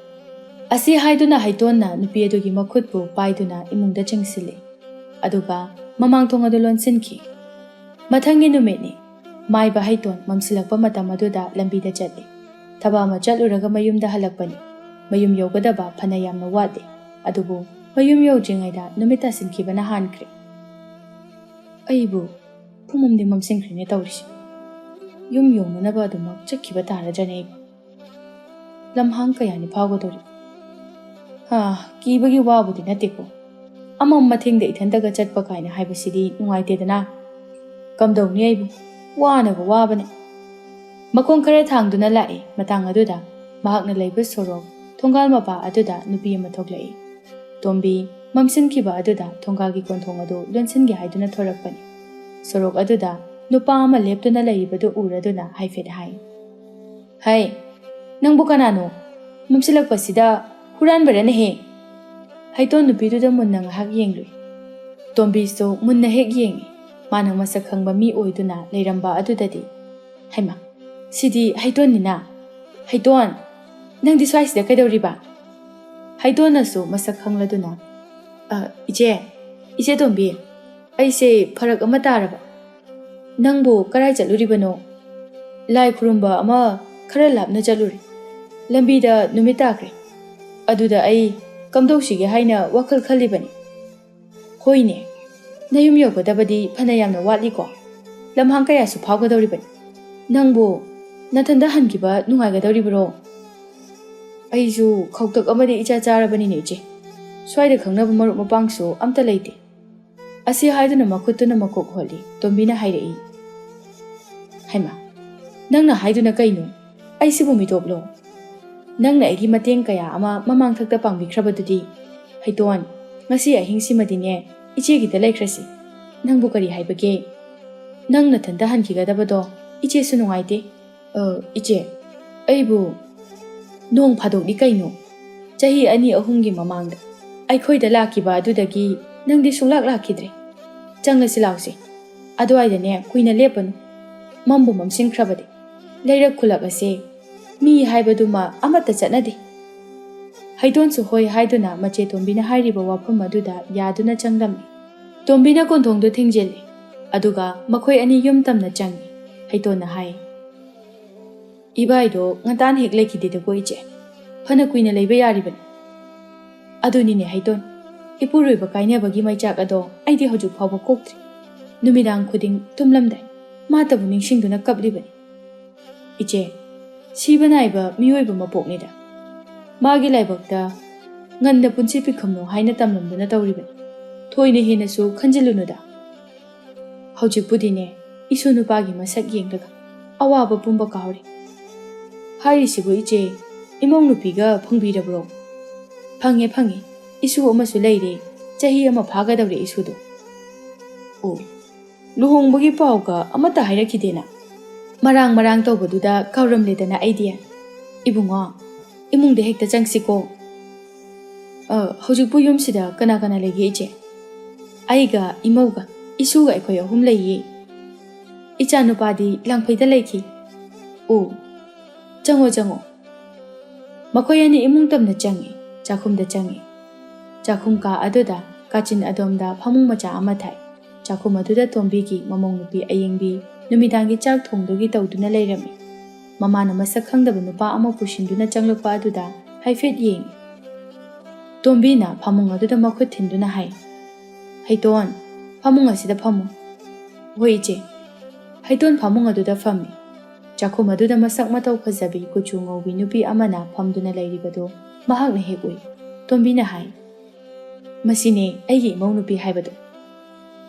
ꯑꯁꯤ ꯍꯥꯏꯗꯨꯅ ꯍꯩꯇꯣꯟꯅ ꯅꯨꯄꯤ ꯑꯗꯨꯒꯤ ꯃꯈꯨꯠꯄꯨ ꯄꯥꯏꯗꯨꯅ ꯏꯃꯨꯡꯗ ꯆꯪꯁꯤꯜꯂꯤ꯫ ꯑꯗꯨꯒ ꯃꯃꯥꯡ ꯊꯣꯡ ꯑꯗꯨ ꯂꯣꯟꯁꯤꯟꯈꯤ꯫ ꯃꯊꯪꯒꯤ ꯅꯨꯃꯤꯠꯅꯤ꯫ ꯃꯥꯏꯕ ꯍꯩꯇꯣꯟ ꯃꯝꯁꯤꯜꯂꯛꯄ ꯃꯇꯝ ꯑꯗꯨꯗ ꯂꯝꯕꯤꯗ ꯆꯠꯂꯤ꯫ ꯊꯕꯛ ꯑꯃ ꯆꯠꯂꯨꯔꯒ ꯃꯌꯨꯝꯗ ꯍꯜꯂꯛꯄꯅꯤ꯫ ꯃꯌꯨꯝ ꯌꯧꯒꯗꯕ ꯐꯅ ꯌꯥꯝꯅ ꯋꯥꯠꯂꯤ꯫ ꯑꯗꯨꯕꯨ ꯃꯌꯨꯝ ꯌꯧꯗ꯭ꯔꯤꯉꯩꯗ ꯅꯨꯃꯤꯠ ꯇꯥꯁꯤꯟꯈꯤꯕꯅ ꯍꯥꯟꯈ꯭ꯔꯦ꯫ "ꯑꯩꯕꯨ ꯄꯨꯝꯃꯝꯗꯤ ꯃꯝꯁꯤꯟꯈ꯭ꯔꯦꯅꯦ ꯇꯧꯔꯤꯁꯦ꯫ ꯌꯨꯝ ꯌꯧꯅꯅꯕ ꯑꯗꯨꯃꯛ ꯆꯠꯈꯤꯕ ꯇꯥꯔꯗ꯭ꯔꯅꯦ ꯑꯩꯕꯨ? ꯂꯝꯍꯥꯡ ꯀꯌꯥꯅꯤ ꯐꯥꯎꯒꯗꯧꯔꯤ? ꯍꯥ, ꯀꯤꯕꯒꯤ ꯋꯥꯕꯨꯗꯤ ꯅꯠꯇꯦꯀꯣ꯫ ꯑꯃꯝ ꯃꯊꯦꯡꯗ ꯏꯊꯟꯇꯒ ꯆꯠꯄ ꯀꯥꯏꯅ ꯍꯥꯏꯕꯁꯤꯗꯤ ꯅꯨꯡꯉꯥꯏꯇꯦꯗꯅ꯫ ꯀꯝꯗꯧꯅꯤ ꯑꯩꯕꯨ? ꯋꯥꯅꯒ ꯋꯥꯕꯅꯦ꯫ ꯃꯈꯣꯡ ꯈꯔ ꯊꯥꯡꯗꯨꯅ ꯂꯥꯛꯏ꯫ ꯃꯇꯥꯡ ꯑꯗꯨꯗ ꯃꯍꯥꯛꯅ ꯂꯩꯕ ꯁꯣꯔꯣꯛ ꯊꯣꯡꯒꯥꯜ ꯃꯄꯥ ꯑꯗꯨꯗ ꯅꯨꯄꯤ ꯑꯃ ꯊꯣꯛꯂꯛꯏ꯫ ꯇꯣꯝꯕꯤ ꯃꯝꯁꯤꯟꯈꯤꯕ ꯑꯗꯨꯗ ꯊꯣꯡꯒꯥꯜꯒꯤ ꯀꯣꯟꯊꯣꯡ ꯑꯗꯨ ꯂꯣꯟꯁꯤꯟꯒꯦ ꯍꯥꯏꯗꯨꯅ ꯊꯣꯔꯛꯄꯅꯤ꯫ ꯁꯣꯔꯣꯛ ꯑꯗꯨꯗ ꯅꯨꯄꯥ ꯑꯃ ꯂꯦꯞꯇꯨꯅ ꯂꯩꯔꯤꯕꯗꯨ ꯎꯔꯗꯨꯅ ꯍꯥꯏꯐꯦꯠ ꯍꯥꯏ, "ꯍꯩ, ꯅꯪꯕꯨ ꯀꯅꯥꯅꯣ? ꯃꯝꯁꯤꯜꯂꯛꯄꯁꯤꯗ ꯍꯨꯔꯥꯟꯕꯔꯅꯦꯍꯦ?" ꯍꯩꯇꯣꯟ ꯅꯨꯄꯤꯗꯨꯗ ꯃꯨꯟꯅ ꯉꯥꯏꯍꯥꯛ ꯌꯦꯡꯂꯨꯏ꯫ ꯇꯣꯝꯕꯤꯁꯨ ꯃꯨꯟꯅ ꯍꯦꯛ ꯌꯦꯡꯉꯤ꯫ ꯃꯥꯅ ꯃꯁꯛ ꯈꯪꯕ ꯃꯤ ꯑꯣꯏꯗꯨꯅ ꯂꯩꯔꯝꯕ ꯑꯗꯨꯗꯗꯤ, "ꯍꯩꯃꯥ, ꯁꯤꯗꯤ ꯍꯩꯇꯣꯟꯅꯤꯅ꯫ ꯍꯩꯇꯣꯟ, ꯅꯪꯗꯤ ꯁ꯭ꯋꯥꯏꯁꯤꯗ ꯀꯩꯗꯧꯔꯤꯕ?" ꯍꯩꯇꯣꯟꯅꯁꯨ ꯃꯁꯛ ꯈꯪꯂꯗꯨꯅ, "ꯑ, ꯏꯆꯦ, ꯏꯆꯦ ꯇꯣꯝꯕꯤ, ꯑꯩꯁꯦ ꯐꯔꯛ ꯑꯃ ꯇꯥꯔꯕ꯫ ꯅꯪꯕꯨ ꯀꯔꯥꯏ ꯆꯠꯂꯨꯔꯤꯕꯅꯣ?" "ꯂꯥꯏ ꯈꯨꯔꯨꯝꯕ ꯑꯃ ꯈꯔ ꯂꯥꯞꯅ ꯆꯠꯂꯨꯔꯦ꯫ ꯂꯝꯕꯤꯗ ꯅꯨꯃꯤꯠ ꯇꯥꯈ꯭ꯔꯦ꯫ ꯑꯗꯨꯗ ꯑꯩ ꯀꯝꯗꯧꯁꯤꯒꯦ ꯍꯥꯏꯅ ꯋꯥꯈꯜ ꯈꯜꯂꯤꯕꯅꯤ꯫" "ꯍꯣꯏꯅꯦ, ꯅꯌꯨꯝ ꯌꯧꯒꯗꯕꯗꯤ ꯐꯅ ꯌꯥꯝꯅ ꯋꯥꯠꯂꯤꯀꯣ꯫ ꯂꯝꯍꯥꯡ ꯀꯌꯥꯁꯨ ꯐꯥꯎꯒꯗꯧꯔꯤꯕꯅꯤ꯫ ꯅꯪꯕꯨ ꯅꯊꯟꯗ ꯍꯟꯈꯤꯕ ꯅꯨꯡꯉꯥꯏꯒꯗꯧꯔꯤꯕ꯭ꯔꯣ?" "ꯑꯩꯁꯨ ꯈꯧꯇꯛ ꯑꯃꯗꯤ ꯏꯆꯥ ꯆꯥꯔꯕꯅꯤꯅꯦ ꯏꯆꯦ꯫ ꯁ꯭ꯋꯥꯏꯗ ꯈꯪꯅꯕ ꯃꯔꯨꯞ ꯃꯄꯥꯡꯁꯨ ꯑꯝꯇ ꯂꯩꯇꯦ꯫" ꯑꯁꯤ ꯍꯥꯏꯗꯨꯅ ꯃꯈꯨꯠꯇꯨꯅ ꯃꯀꯣꯛ ꯍꯣꯠꯂꯤ꯫ ꯇꯣꯝꯕꯤꯅ ꯍꯥꯏꯔꯛꯏ, "ꯍꯩꯃꯥ, ꯅꯪꯅ ꯍꯥꯏꯗꯨꯅ ꯀꯩꯅꯣ? ꯑꯩꯁꯤꯕꯨ ꯃꯤꯇꯣꯞꯂꯣ? ꯅꯪꯅ ꯑꯩꯒꯤ ꯃꯇꯦꯡ ꯀꯌꯥ ꯑꯃ ꯃꯃꯥꯡꯊꯛꯇ ꯄꯥꯡꯕꯤꯈ꯭ꯔꯕꯗꯨꯗꯤ꯫ ꯍꯩꯇꯣꯟ, ꯉꯁꯤ ꯑꯍꯤꯡꯁꯤꯃꯗꯤꯅꯦ, ꯏꯆꯦꯒꯤꯗ ꯂꯩꯈ꯭ꯔꯁꯤ꯫ ꯅꯪꯕꯨ ꯀꯔꯤ ꯍꯥꯏꯕꯒꯦ? ꯅꯪ ꯅꯊꯟꯇ ꯍꯟꯈꯤꯒꯗꯕꯗꯣ ꯏꯆꯦꯁꯨ ꯅꯨꯡꯉꯥꯏꯇꯦ꯫" "ꯑ, ꯏꯆꯦ, ꯑꯩꯕꯨ ꯅꯣꯡ ꯐꯥꯗꯣꯛꯅꯤ ꯀꯩꯅꯣ꯫ ꯆꯍꯤ ꯑꯅꯤ ꯑꯍꯨꯝꯒꯤ ꯃꯃꯥꯡꯗ ꯑꯩꯈꯣꯏꯗ ꯂꯥꯛꯈꯤꯕ ꯑꯗꯨꯗꯒꯤ ꯅꯪꯗꯤ ꯁꯨꯡꯂꯥꯛ ꯂꯥꯛꯈꯤꯗ꯭ꯔꯦ꯫ ꯆꯪꯂꯁꯤ ꯂꯥꯎꯁꯦ꯫ ꯑꯗꯨꯋꯥꯏꯗꯅꯦ ꯀꯨꯏꯅ ꯂꯦꯞꯄꯅꯨ꯫ ꯃꯝꯕꯨ ꯃꯝꯁꯤꯟꯈ꯭ꯔꯕꯗꯤ ꯂꯩꯔꯛ ꯈꯨꯜꯂꯛ ꯑꯁꯦ ꯃꯤ ꯍꯥꯏꯕꯗꯨꯃ ꯑꯃꯠꯇ ꯆꯠꯅꯗꯦ꯫" ꯍꯩꯇꯣꯟꯁꯨ ꯍꯣꯏ ꯍꯥꯏꯗꯨꯅ ꯃꯆꯦ ꯇꯣꯝꯕꯤꯅ ꯍꯥꯏꯔꯤꯕ ꯋꯥꯐꯝ ꯑꯗꯨꯗ ꯌꯥꯗꯨꯅ ꯆꯪꯂꯝꯃꯤ꯫ ꯇꯣꯝꯕꯤꯅ ꯀꯣꯟꯊꯣꯡꯗꯨ ꯊꯤꯡꯖꯤꯜꯂꯤ꯫ ꯑꯗꯨꯒ ꯃꯈꯣꯏ ꯑꯅꯤ ꯌꯨꯝ ꯇꯝꯅ ꯆꯪꯉꯤ꯫ ꯍꯩꯇꯣꯟꯅ ꯍꯥꯏ, "ꯏꯕꯥꯏꯗꯣ ꯉꯟꯇꯥꯅ ꯍꯦꯛ ꯂꯩꯈꯤꯗꯦꯗꯀꯣ ꯏꯆꯦ꯫ ꯐꯅ ꯀꯨꯏꯅ ꯂꯩꯕ ꯌꯥꯔꯤꯕꯅꯤ꯫" "ꯑꯗꯨꯅꯤꯅꯦ ꯍꯩꯇꯣꯟ, ꯏꯄꯨꯔꯣꯏꯕ ꯀꯥꯏꯅꯕꯒꯤ ꯃꯩꯆꯥꯛ ꯑꯗꯣ ꯑꯩꯗꯤ ꯍꯧꯖꯤꯛ ꯐꯥꯎꯕ ꯀꯣꯛꯇ꯭ꯔꯤ꯫ ꯅꯨꯃꯤꯗꯥꯡ ꯈꯨꯗꯤꯡ ꯇꯨꯝꯂꯝꯗꯥꯏ ꯃꯥꯇꯕꯨ ꯅꯤꯡꯁꯤꯡꯗꯨꯅ ꯀꯞꯂꯤꯕꯅꯤ꯫ ꯏꯆꯦ, ꯁꯤꯕ ꯅꯥꯏꯕ ꯃꯤꯑꯣꯏꯕ ꯃꯄꯣꯛꯅꯤꯗ꯫ ꯃꯥꯒꯤ ꯂꯥꯏꯕꯛꯇ ꯉꯟꯅ ꯄꯨꯟꯁꯤ ꯄꯤꯈꯝꯅꯣ ꯍꯥꯏꯅ ꯇꯝꯂꯝꯗꯨꯅ ꯇꯧꯔꯤꯕꯅꯤ꯫ ꯊꯣꯏꯅ ꯍꯦꯟꯅꯁꯨ ꯈꯟꯖꯤꯜꯂꯨꯅꯨꯗ꯫ ꯍꯧꯖꯤꯛꯄꯨꯗꯤꯅꯦ, ꯏꯁꯨ ꯅꯨꯄꯥꯒꯤ ꯃꯁꯛ ꯌꯦꯡꯂꯒ ꯑꯋꯥꯕ ꯄꯨꯝꯕ ꯀꯥꯎꯔꯦ꯫ ꯍꯥꯏꯔꯤꯁꯤꯕꯨ ꯏꯆꯦ, ꯏꯃꯧ ꯅꯨꯄꯤꯒ ꯐꯪꯕꯤꯔꯕ꯭ꯔꯣ? ꯐꯪꯉꯦ, ꯐꯪꯉꯦ꯫ ꯏꯁꯨ ꯑꯃꯁꯨ ꯂꯩꯔꯦ꯫ ꯆꯍꯤ ꯑꯃ ꯐꯥꯒꯗꯧꯔꯦ ꯏꯁꯨꯗꯣ꯫ ꯑꯣ, ꯂꯨꯍꯣꯡꯕꯒꯤ ꯄꯥꯎꯒ ꯑꯃꯠꯇ ꯍꯥꯏꯔꯛꯈꯤꯗꯦꯅ? ꯃꯔꯥꯡ ꯃꯔꯥꯡ ꯇꯧꯕꯗꯨꯗ ꯀꯥꯎꯔꯝꯂꯦꯗꯅ ꯑꯩꯗꯤ꯫ ꯏꯕꯨꯡꯉꯣ, ꯏꯃꯨꯡꯗ ꯍꯦꯛꯇ ꯆꯪꯁꯤꯀꯣ꯫ ꯑ, ꯍꯧꯖꯤꯛꯄꯨ ꯌꯨꯝꯁꯤꯗ ꯀꯅꯥ ꯀꯅꯥ ꯂꯩꯒꯦ ꯏꯆꯦ? ꯑꯩꯒ, ꯏꯃꯧꯒ, ꯏꯁꯨꯒ ꯑꯩꯈꯣꯏ ꯑꯍꯨꯝ ꯂꯩꯌꯦ꯫ ꯏꯆꯥ ꯅꯨꯄꯥꯗꯤ ꯂꯥꯡꯐꯩꯗ ꯂꯩꯈꯤ꯫ ꯑꯣ, ꯆꯪꯉꯣ, ꯆꯪꯉꯣ꯫ ꯃꯈꯣꯏ ꯑꯅꯤ ꯏꯃꯨꯡ ꯇꯝꯅ ꯆꯪꯉꯤ, ꯆꯥꯛꯈꯨꯝꯗ ꯆꯪꯉꯤ꯫ ꯆꯥꯛꯈꯨꯝ ꯀꯥ ꯑꯗꯨꯗ ꯀꯥꯆꯤꯟ ꯑꯗꯣꯝꯗ ꯐꯃꯨꯡ ꯃꯆꯥ ꯑꯃ ꯊꯥꯏ꯫ ꯆꯥꯛꯈꯨꯝ ꯑꯗꯨꯗ ꯇꯣꯝꯕꯤꯒꯤ ꯃꯃꯧ ꯅꯨꯄꯤ ꯑꯌꯦꯡꯕꯤ ꯅꯨꯃꯤꯗꯥꯡꯒꯤ ꯆꯥꯛ ꯊꯣꯡꯗꯨꯒꯤ ꯇꯧꯗꯨꯅ ꯂꯩꯔꯝꯃꯤ꯫ ꯃꯃꯥꯅ ꯃꯁꯛ ꯈꯪꯗꯕ ꯅꯨꯄꯥ ꯑꯃ ꯄꯨꯁꯤꯟꯗꯨꯅ ꯆꯪꯂꯛꯄ ꯑꯗꯨꯗ ꯍꯥꯏꯐꯦꯠ ꯌꯦꯡꯉꯤ꯫ ꯇꯣꯝꯕꯤꯅ ꯐꯃꯨꯡ ꯑꯗꯨꯗ ꯃꯈꯨꯠ ꯊꯤꯟꯗꯨꯅ ꯍꯥꯏ, "ꯍꯩꯇꯣꯟ, ꯐꯃꯨꯡ ꯑꯁꯤꯗ ꯐꯝꯃꯨ꯫" "ꯍꯣꯏ ꯏꯆꯦ꯫" ꯍꯩꯇꯣꯟ ꯐꯃꯨꯡ ꯑꯗꯨꯗ ꯐꯝꯃꯤ꯫ ꯆꯥꯛꯈꯨꯝ ꯑꯗꯨꯗ ꯃꯁꯛ ꯃꯇꯧ ꯐꯖꯕꯤ ꯀꯨꯆꯨ ꯉꯧꯕꯤ ꯅꯨꯄꯤ ꯑꯃꯅ ꯐꯝꯗꯨꯅ ꯂꯩꯔꯤꯕꯗꯨ ꯃꯍꯥꯛꯅ ꯍꯦꯛ ꯎꯏ꯫ ꯇꯣꯝꯕꯤꯅ ꯍꯥꯏ, "ꯃꯁꯤꯅꯦ ꯑꯩꯒꯤ ꯏꯃꯧ ꯅꯨꯄꯤ ꯍꯥꯏꯕꯗꯣ꯫"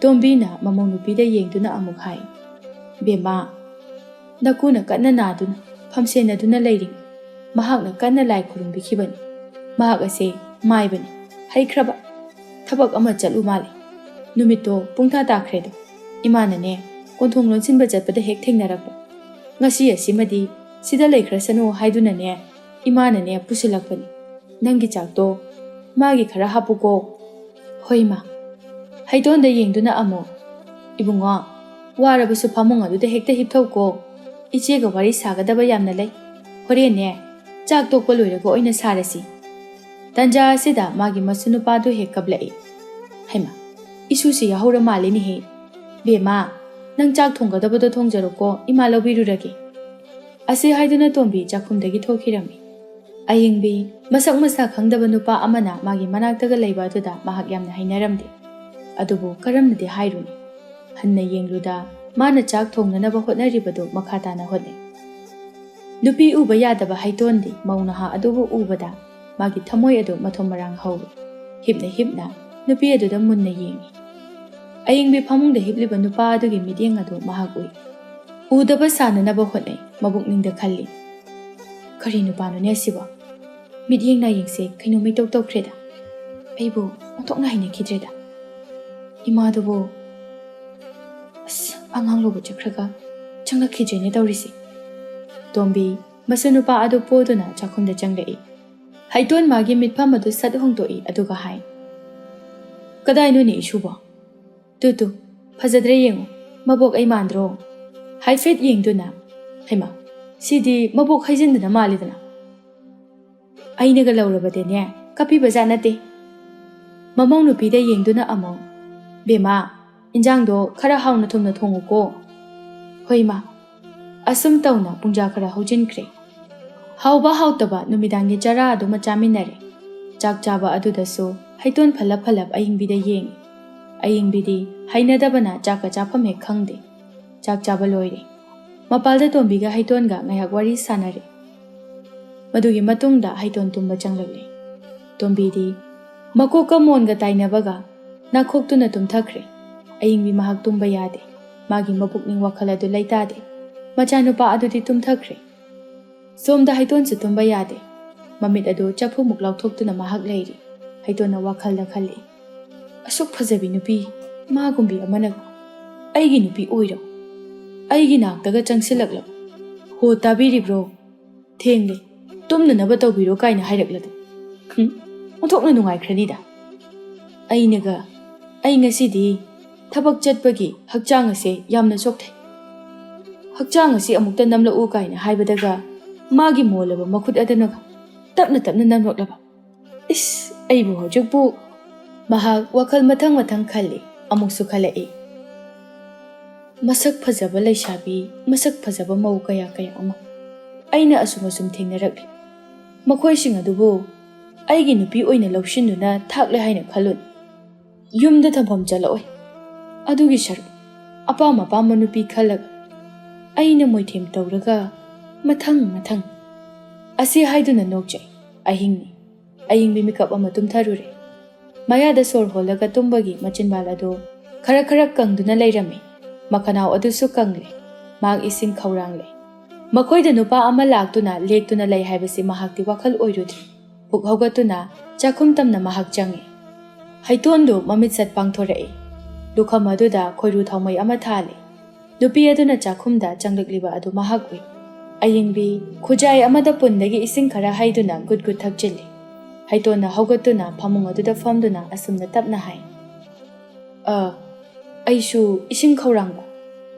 ꯇꯣꯝꯕꯤꯅ ꯃꯃꯧ ꯅꯨꯄꯤꯗ ꯌꯦꯡꯗꯨꯅ ꯑꯃꯨꯛ ꯍꯥꯏ, "ꯕꯦꯝꯃ, ꯅꯀꯨꯅ ꯀꯟꯅ ꯅꯥꯗꯨꯅ ꯐꯝꯁꯦꯟꯅꯗꯨꯅ ꯂꯩꯔꯤ꯫ ꯃꯍꯥꯛꯅ ꯀꯟꯅ ꯂꯥꯏ ꯈꯨꯔꯨꯝꯕꯤꯈꯤꯕꯅꯤ꯫ ꯃꯍꯥꯛ ꯑꯁꯦ ꯃꯥꯏꯕꯅꯤ, ꯍꯩꯈ꯭ꯔꯕ꯫ ꯊꯕꯛ ꯑꯃ ꯆꯠꯂꯨ ꯃꯥꯜꯂꯦ꯫ ꯅꯨꯃꯤꯠꯇꯣ ꯄꯨꯡ ꯇꯔꯥ ꯇꯥꯈ꯭ꯔꯦꯗꯣ꯫ ꯏꯃꯥꯅꯅꯦ, ꯀꯣꯟꯊꯣꯡ ꯂꯣꯟꯁꯤꯟꯕ ꯆꯠꯄꯗ ꯍꯦꯛ ꯊꯦꯡꯅꯔꯛꯄ꯫ ꯉꯁꯤ ꯑꯁꯤꯃꯗꯤ ꯁꯤꯗ ꯂꯩꯈ꯭ꯔꯁꯅꯨ ꯍꯥꯏꯗꯨꯅꯅꯦ, ꯏꯃꯥꯅꯅꯦ ꯄꯨꯁꯤꯜꯂꯛꯄꯅꯤ꯫ ꯅꯪꯒꯤ ꯆꯥꯛꯇꯣ ꯃꯥꯒꯤ ꯈꯔ ꯍꯥꯞꯄꯨꯀꯣ꯫" "ꯍꯣꯏ ꯏꯃꯥ꯫" ꯍꯩꯇꯣꯟꯗ ꯌꯦꯡꯗꯨꯅ ꯑꯃꯨꯛ, "ꯏꯕꯨꯡꯉꯣ, ꯋꯥꯔꯕꯁꯨ ꯐꯃꯨꯡ ꯑꯗꯨꯗ ꯍꯦꯛꯇ ꯍꯤꯞꯊꯧꯀꯣ꯫ ꯏꯆꯦꯒ ꯋꯥꯔꯤ ꯁꯥꯒꯗꯕ ꯌꯥꯝꯅ ꯂꯩ꯫ ꯍꯣꯔꯦꯟꯅꯦ, ꯆꯥꯛ ꯇꯣꯛꯄ ꯂꯣꯏꯔꯒ ꯑꯣꯏꯅ ꯁꯥꯔꯁꯤ꯫" ꯇꯟꯖꯥ ꯑꯁꯤꯗ ꯃꯥꯒꯤ ꯃꯁꯨ ꯅꯨꯄꯥꯗꯨ ꯍꯦꯛ ꯀꯞꯂꯛꯏ꯫ "ꯍꯩꯃꯥ, ꯏꯁꯨꯁꯤ ꯌꯥꯍꯧꯔ ꯃꯥꯜꯂꯤꯅꯦꯍꯦ꯫ ꯕꯦꯝꯃ, ꯅꯪ ꯆꯥꯛ ꯊꯣꯡꯒꯗꯕꯗꯣ ꯊꯣꯡꯖꯔꯣꯀꯣ, ꯏꯃꯥ ꯂꯧꯕꯤꯔꯨꯔꯒꯦ꯫" ꯑꯁꯤ ꯍꯥꯏꯗꯨꯅ ꯇꯣꯝꯕꯤ ꯆꯥꯛꯈꯨꯝꯗꯒꯤ ꯊꯣꯛꯈꯤꯔꯝꯃꯤ꯫ ꯑꯌꯤꯡꯕꯤ, ꯃꯁꯛ ꯃꯁꯥ ꯈꯪꯗꯕ ꯅꯨꯄꯥ ꯑꯃꯅ ꯃꯥꯒꯤ ꯃꯅꯥꯛꯇꯒ ꯂꯩꯕ ꯑꯗꯨꯗ ꯃꯍꯥꯛ ꯌꯥꯝꯅ ꯍꯩꯅꯔꯝꯗꯦ꯫ ꯑꯗꯨꯕꯨ ꯀꯔꯝꯅꯗꯤ ꯍꯥꯏꯔꯨꯅꯤ? ꯍꯟꯅ ꯌꯦꯡꯂꯨꯗ ꯃꯥꯅ ꯆꯥꯛ ꯊꯣꯡꯅꯅꯕ ꯍꯣꯠꯅꯔꯤꯕꯗꯨ ꯃꯈꯥ ꯇꯥꯅ ꯍꯣꯠꯅꯩ꯫ ꯅꯨꯄꯤ ꯎꯕ ꯌꯥꯗꯕ ꯍꯩꯇꯣꯟꯗꯤ ꯃꯧ ꯅꯍꯥ ꯑꯗꯨꯕꯨ ꯎꯕꯗ ꯃꯥꯒꯤ ꯊꯃꯣꯏ ꯑꯗꯨ ꯃꯊꯨꯝ ꯃꯔꯥꯡ ꯍꯧꯏ꯫ ꯍꯤꯞꯅ ꯍꯤꯞꯅ ꯅꯨꯄꯤ ꯑꯗꯨꯗ ꯃꯨꯟꯅ ꯌꯦꯡꯏ꯫ ꯑꯌꯤꯡꯕꯤ ꯐꯃꯨꯡꯗ ꯍꯤꯞꯂꯤꯕ ꯅꯨꯄꯥ ꯑꯗꯨꯒꯤ ꯃꯤꯠꯌꯦꯡ ꯑꯗꯨ ꯃꯍꯥꯛ ꯎꯏ꯫ ꯎꯗꯕ ꯁꯥꯅꯅꯕ ꯍꯣꯠꯅꯩ, ꯃꯕꯨꯛꯅꯤꯡꯗ ꯈꯜꯂꯤ, "ꯀꯔꯤ ꯅꯨꯄꯥꯅꯣꯅꯦ ꯑꯁꯤꯕꯣ? ꯃꯤꯠꯌꯦꯡ ꯅꯥꯌꯦꯡꯁꯦ ꯀꯩꯅꯣꯝꯃ ꯏꯇꯧ ꯇꯧꯈ꯭ꯔꯦꯗ꯫ ꯑꯩꯕꯨ ꯑꯣꯟꯊꯣꯛꯅ ꯍꯩꯅꯈꯤꯗ꯭ꯔꯦꯗ꯫ ꯏꯃꯥꯗꯨꯕꯨ, ꯑꯁ, ꯑꯉꯥꯡ ꯂꯧꯕ ꯆꯠꯈ꯭ꯔꯒ ꯆꯪꯂꯛꯈꯤꯗ꯭ꯔꯦꯅꯦ ꯇꯧꯔꯤꯁꯦ"꯫ ꯇꯣꯝꯕꯤ ꯃꯁꯨ ꯅꯨꯄꯥ ꯑꯗꯨ ꯄꯣꯗꯨꯅ ꯆꯥꯛꯈꯨꯝꯗ ꯆꯪꯂꯛꯏ꯫ ꯍꯩꯇꯣꯟ ꯃꯥꯒꯤ ꯃꯤꯠꯐꯝ ꯑꯗꯨ ꯁꯠ ꯍꯣꯡꯗꯣꯛꯏ, ꯑꯗꯨꯒ ꯍꯥꯏ, "ꯀꯗꯥꯏꯅꯣꯅꯦ ꯏꯁꯨꯕꯣ? ꯇꯨ ꯇꯨ, ꯐꯖꯗ꯭ꯔꯦ ꯌꯦꯡꯉꯨ, ꯃꯕꯣꯛ ꯑꯩ ꯃꯥꯟꯗ꯭ꯔꯣ?" ꯍꯥꯏꯐꯦꯠ ꯌꯦꯡꯗꯨꯅ, "ꯍꯩꯃꯥ, ꯁꯤꯗꯤ ꯃꯕꯣꯛ ꯍꯩꯖꯤꯟꯗꯅ ꯃꯥꯜꯂꯤꯗꯅ꯫ ꯑꯩꯅꯒ ꯂꯧꯔꯕꯗꯤꯅꯦ, ꯀꯞꯄꯤꯕꯖꯥꯠ ꯅꯠꯇꯦ"꯫ ꯃꯃꯧ ꯅꯨꯄꯤꯗ ꯌꯦꯡꯗꯨꯅ ꯑꯃꯨꯛ, "ꯕꯦꯝꯃ, ꯏꯟꯖꯥꯡꯗꯣ ꯈꯔ ꯍꯥꯎꯅ ꯊꯨꯝꯅ ꯊꯣꯡꯉꯨꯀꯣ"꯫ "ꯍꯣꯏ ꯏꯃꯥ"꯫ ꯑꯁꯨꯝ ꯇꯧꯅ ꯄꯨꯡꯖꯥ ꯈꯔ ꯍꯧꯖꯤꯟꯈ꯭ꯔꯦ꯫ ꯍꯥꯎꯕ ꯍꯥꯎꯇꯕ ꯅꯨꯃꯤꯗꯥꯡꯒꯤ ꯆꯔꯥ ꯑꯗꯨꯃ ꯆꯥꯃꯤꯟꯅꯔꯦ꯫ ꯆꯥꯛ ꯆꯥꯕ ꯑꯗꯨꯗꯁꯨ ꯍꯩꯇꯣꯟ ꯐꯜꯂꯞ ꯐꯜꯂꯞ ꯑꯌꯤꯡꯕꯤꯗ ꯌꯦꯡꯉꯤ꯫ ꯑꯌꯤꯡꯕꯤꯗꯤ ꯍꯩꯅꯗꯕꯅ ꯆꯥꯛꯀ ꯆꯥꯐꯝ ꯍꯦꯛ ꯈꯪꯗꯦ꯫ ꯆꯥꯛ ꯆꯥꯕ ꯂꯣꯏꯔꯦ꯫ ꯃꯄꯥꯜꯗ ꯇꯣꯝꯕꯤꯒ ꯍꯩꯇꯣꯟꯒ ꯉꯥꯏꯍꯥꯛ ꯋꯥꯔꯤ ꯁꯥꯟꯅꯔꯦ꯫ ꯃꯗꯨꯒꯤ ꯃꯇꯨꯡꯗ ꯍꯩꯇꯣꯟ ꯇꯨꯝꯕ ꯆꯪꯂꯛꯂꯦ꯫ ꯇꯣꯝꯕꯤꯗꯤ ꯃꯀꯣꯛꯀ ꯃꯣꯟꯒ ꯇꯥꯏꯅꯕꯒ ꯅꯥꯈꯣꯛꯇꯨꯅ ꯇꯨꯝꯊꯈ꯭ꯔꯦ꯫ ꯑꯌꯤꯡꯕꯤ ꯃꯍꯥꯛ ꯇꯨꯝꯕ ꯌꯥꯗꯦ꯫ ꯃꯥꯒꯤ ꯃꯄꯨꯛꯅꯤꯡ ꯋꯥꯈꯜ ꯑꯗꯨ ꯂꯩꯇꯥꯗꯦ꯫ ꯃꯆꯥꯅꯨꯄꯥ ꯑꯗꯨꯗꯤ ꯇꯨꯝꯊꯈ꯭ꯔꯦ꯫ ꯁꯣꯝꯗ ꯍꯩꯇꯣꯟꯁꯨ ꯇꯨꯝꯕ ꯌꯥꯗꯦ꯫ ꯃꯃꯤꯠ ꯑꯗꯨ ꯆꯐꯨꯃꯨꯛ ꯂꯥꯎꯊꯣꯛꯇꯨꯅ ꯃꯍꯥꯛ ꯂꯩꯔꯤ꯫ ꯍꯩꯇꯣꯟꯅ ꯋꯥꯈꯜꯗ ꯈꯜꯂꯤ, "ꯑꯁꯨꯛ ꯐꯖꯕꯤ ꯅꯨꯄꯤ ꯃꯥꯒꯨꯝꯕꯤ ꯑꯃꯅ ꯑꯩꯒꯤ ꯅꯨꯄꯤ ꯑꯣꯏꯔꯣ? ꯑꯩꯒꯤ ꯅꯥꯛꯇꯒ ꯆꯪꯁꯤꯜꯂꯛꯂꯕ? ꯍꯣ, ꯇꯥꯕꯤꯔꯤꯕ꯭ꯔꯣ? ꯊꯦꯡꯂꯦ, ꯇꯨꯝꯅꯅꯕ ꯇꯧꯕꯤꯔꯣ" ꯀꯥꯏꯅ ꯍꯥꯏꯔꯛꯂꯗꯤ, ꯍꯨꯝ, ꯑꯣꯟꯊꯣꯛꯅ ꯅꯨꯡꯉꯥꯏꯈ꯭ꯔꯅꯤꯗ꯫ ꯑꯩꯅꯒ, ꯑꯩ ꯉꯁꯤꯗꯤ ꯊꯕꯛ ꯆꯠꯄꯒꯤ ꯍꯛꯆꯥꯡ ꯑꯁꯦ ꯌꯥꯝꯅ ꯆꯣꯛꯊꯩ꯫ "ꯍꯛꯆꯥꯡ ꯑꯁꯤ ꯑꯃꯨꯛꯇ ꯅꯝꯂꯛꯎ" ꯀꯥꯏꯅ ꯍꯥꯏꯕꯗꯒ ꯃꯥꯒꯤ ꯃꯣꯜꯂꯕ ꯃꯈꯨꯠ ꯑꯗꯨꯅꯒ ꯇꯞꯅ ꯇꯞꯅ ꯅꯝꯂꯛꯂꯕ꯫ ꯏꯁ, ꯑꯩꯕꯨ ꯍꯧꯖꯤꯛꯄꯨ꯫ ꯃꯍꯥꯛ ꯋꯥꯈꯜ ꯃꯊꯪ ꯃꯊꯪ ꯈꯜꯂꯤ, ꯑꯃꯨꯛꯁꯨ ꯈꯜꯂꯛꯏ꯫ ꯃꯁꯛ ꯐꯖꯕ ꯂꯩꯁꯥꯕꯤ, ꯃꯁꯛ ꯐꯖꯕ ꯃꯧ ꯀꯌꯥ ꯀꯌꯥ ꯑꯃ ꯑꯩꯅ ꯑꯁꯨꯝ ꯑꯁꯨꯝ ꯊꯦꯡꯅꯔꯛꯂꯤ꯫ ꯃꯈꯣꯏꯁꯤꯡ ꯑꯗꯨꯕꯨ ꯑꯩꯒꯤ ꯅꯨꯄꯤ ꯑꯣꯏꯅ ꯂꯧꯁꯤꯟꯗꯨꯅ ꯊꯥꯛꯂꯦ ꯍꯥꯏꯅ ꯈꯜꯂꯨꯅꯨ꯫ ꯌꯨꯝꯗ ꯊꯝꯐꯝ ꯆꯠꯂꯛꯑꯣꯏ꯫ ꯑꯗꯨꯒꯤ ꯁꯔꯨꯛ ꯑꯄꯥꯝ ꯑꯄꯥꯝꯕ ꯅꯨꯄꯤ ꯈꯜꯂꯒ ꯑꯩꯅ ꯃꯣꯏꯊꯦꯝ ꯇꯧꯔꯒ ꯃꯊꯪ ꯃꯊꯪ꯫ ꯑꯁꯤ ꯍꯥꯏꯗꯨꯅ ꯅꯣꯛꯆꯩ꯫ ꯑꯍꯤꯡꯅꯤ꯫ ꯑꯌꯤꯡꯕꯤ ꯃꯤꯀꯞ ꯑꯃ ꯇꯨꯝꯊꯔꯨꯔꯦ꯫ ꯃꯌꯥꯗ ꯁꯣꯔ ꯍꯣꯜꯂꯒ ꯇꯨꯝꯕꯒꯤ ꯃꯆꯤꯟꯕꯥꯜ ꯑꯗꯨ ꯈꯔ ꯈꯔ ꯀꯪꯗꯨꯅ ꯂꯩꯔꯝꯃꯤ꯫ ꯃꯈꯅꯥꯎ ꯑꯗꯨꯁꯨ ꯀꯪꯂꯦ꯫ ꯃꯍꯥꯛ ꯏꯁꯤꯡ ꯈꯧꯔꯥꯡꯂꯦ꯫ ꯃꯈꯣꯏꯗ ꯅꯨꯄꯥ ꯑꯃ ꯂꯥꯛꯇꯨꯅ ꯂꯦꯛꯇꯨꯅ ꯂꯩ ꯍꯥꯏꯕꯁꯤ ꯃꯍꯥꯛꯇꯤ ꯋꯥꯈꯜ ꯑꯣꯏꯔꯨꯗ꯭ꯔꯤ꯫ ꯄꯨꯛ ꯍꯧꯒꯠꯇꯨꯅ ꯆꯥꯛꯈꯨꯝ ꯇꯝꯅ ꯃꯍꯥꯛ ꯆꯪꯏ꯫ ꯍꯩꯇꯣꯟꯗꯨ ꯃꯃꯤꯠ ꯁꯠ ꯄꯥꯡꯊꯣꯔꯛꯏ꯫ ꯂꯨꯈꯝ ꯑꯗꯨꯗ ꯈꯣꯏꯔꯨ ꯊꯥꯎꯃꯩ ꯑꯃ ꯊꯥꯜꯂꯤ꯫ ꯅꯨꯄꯤ ꯑꯗꯨꯅ ꯆꯥꯛꯈꯨꯝꯗ ꯆꯪꯂꯛꯂꯤꯕ ꯑꯗꯨ ꯃꯍꯥꯛ ꯎꯏ꯫ ꯑꯌꯤꯡꯕꯤ ꯈꯨꯖꯥꯏ ꯑꯃꯗ ꯄꯨꯟꯗꯒꯤ ꯏꯁꯤꯡ ꯈꯔ ꯍꯩꯗꯨꯅ ꯒꯨꯠ ꯒꯨꯠ ꯊꯛꯆꯤꯜꯂꯤ꯫ ꯍꯩꯇꯣꯟꯅ ꯍꯧꯒꯠꯇꯨꯅ ꯐꯃꯨꯡ ꯑꯗꯨꯗ ꯐꯝꯗꯨꯅ ꯑꯁꯨꯝꯅ ꯇꯞꯅ ꯍꯥꯏ, "ꯑ, ꯑꯩꯁꯨ ꯏꯁꯤꯡ ꯈꯧꯔꯥꯡꯕ"꯫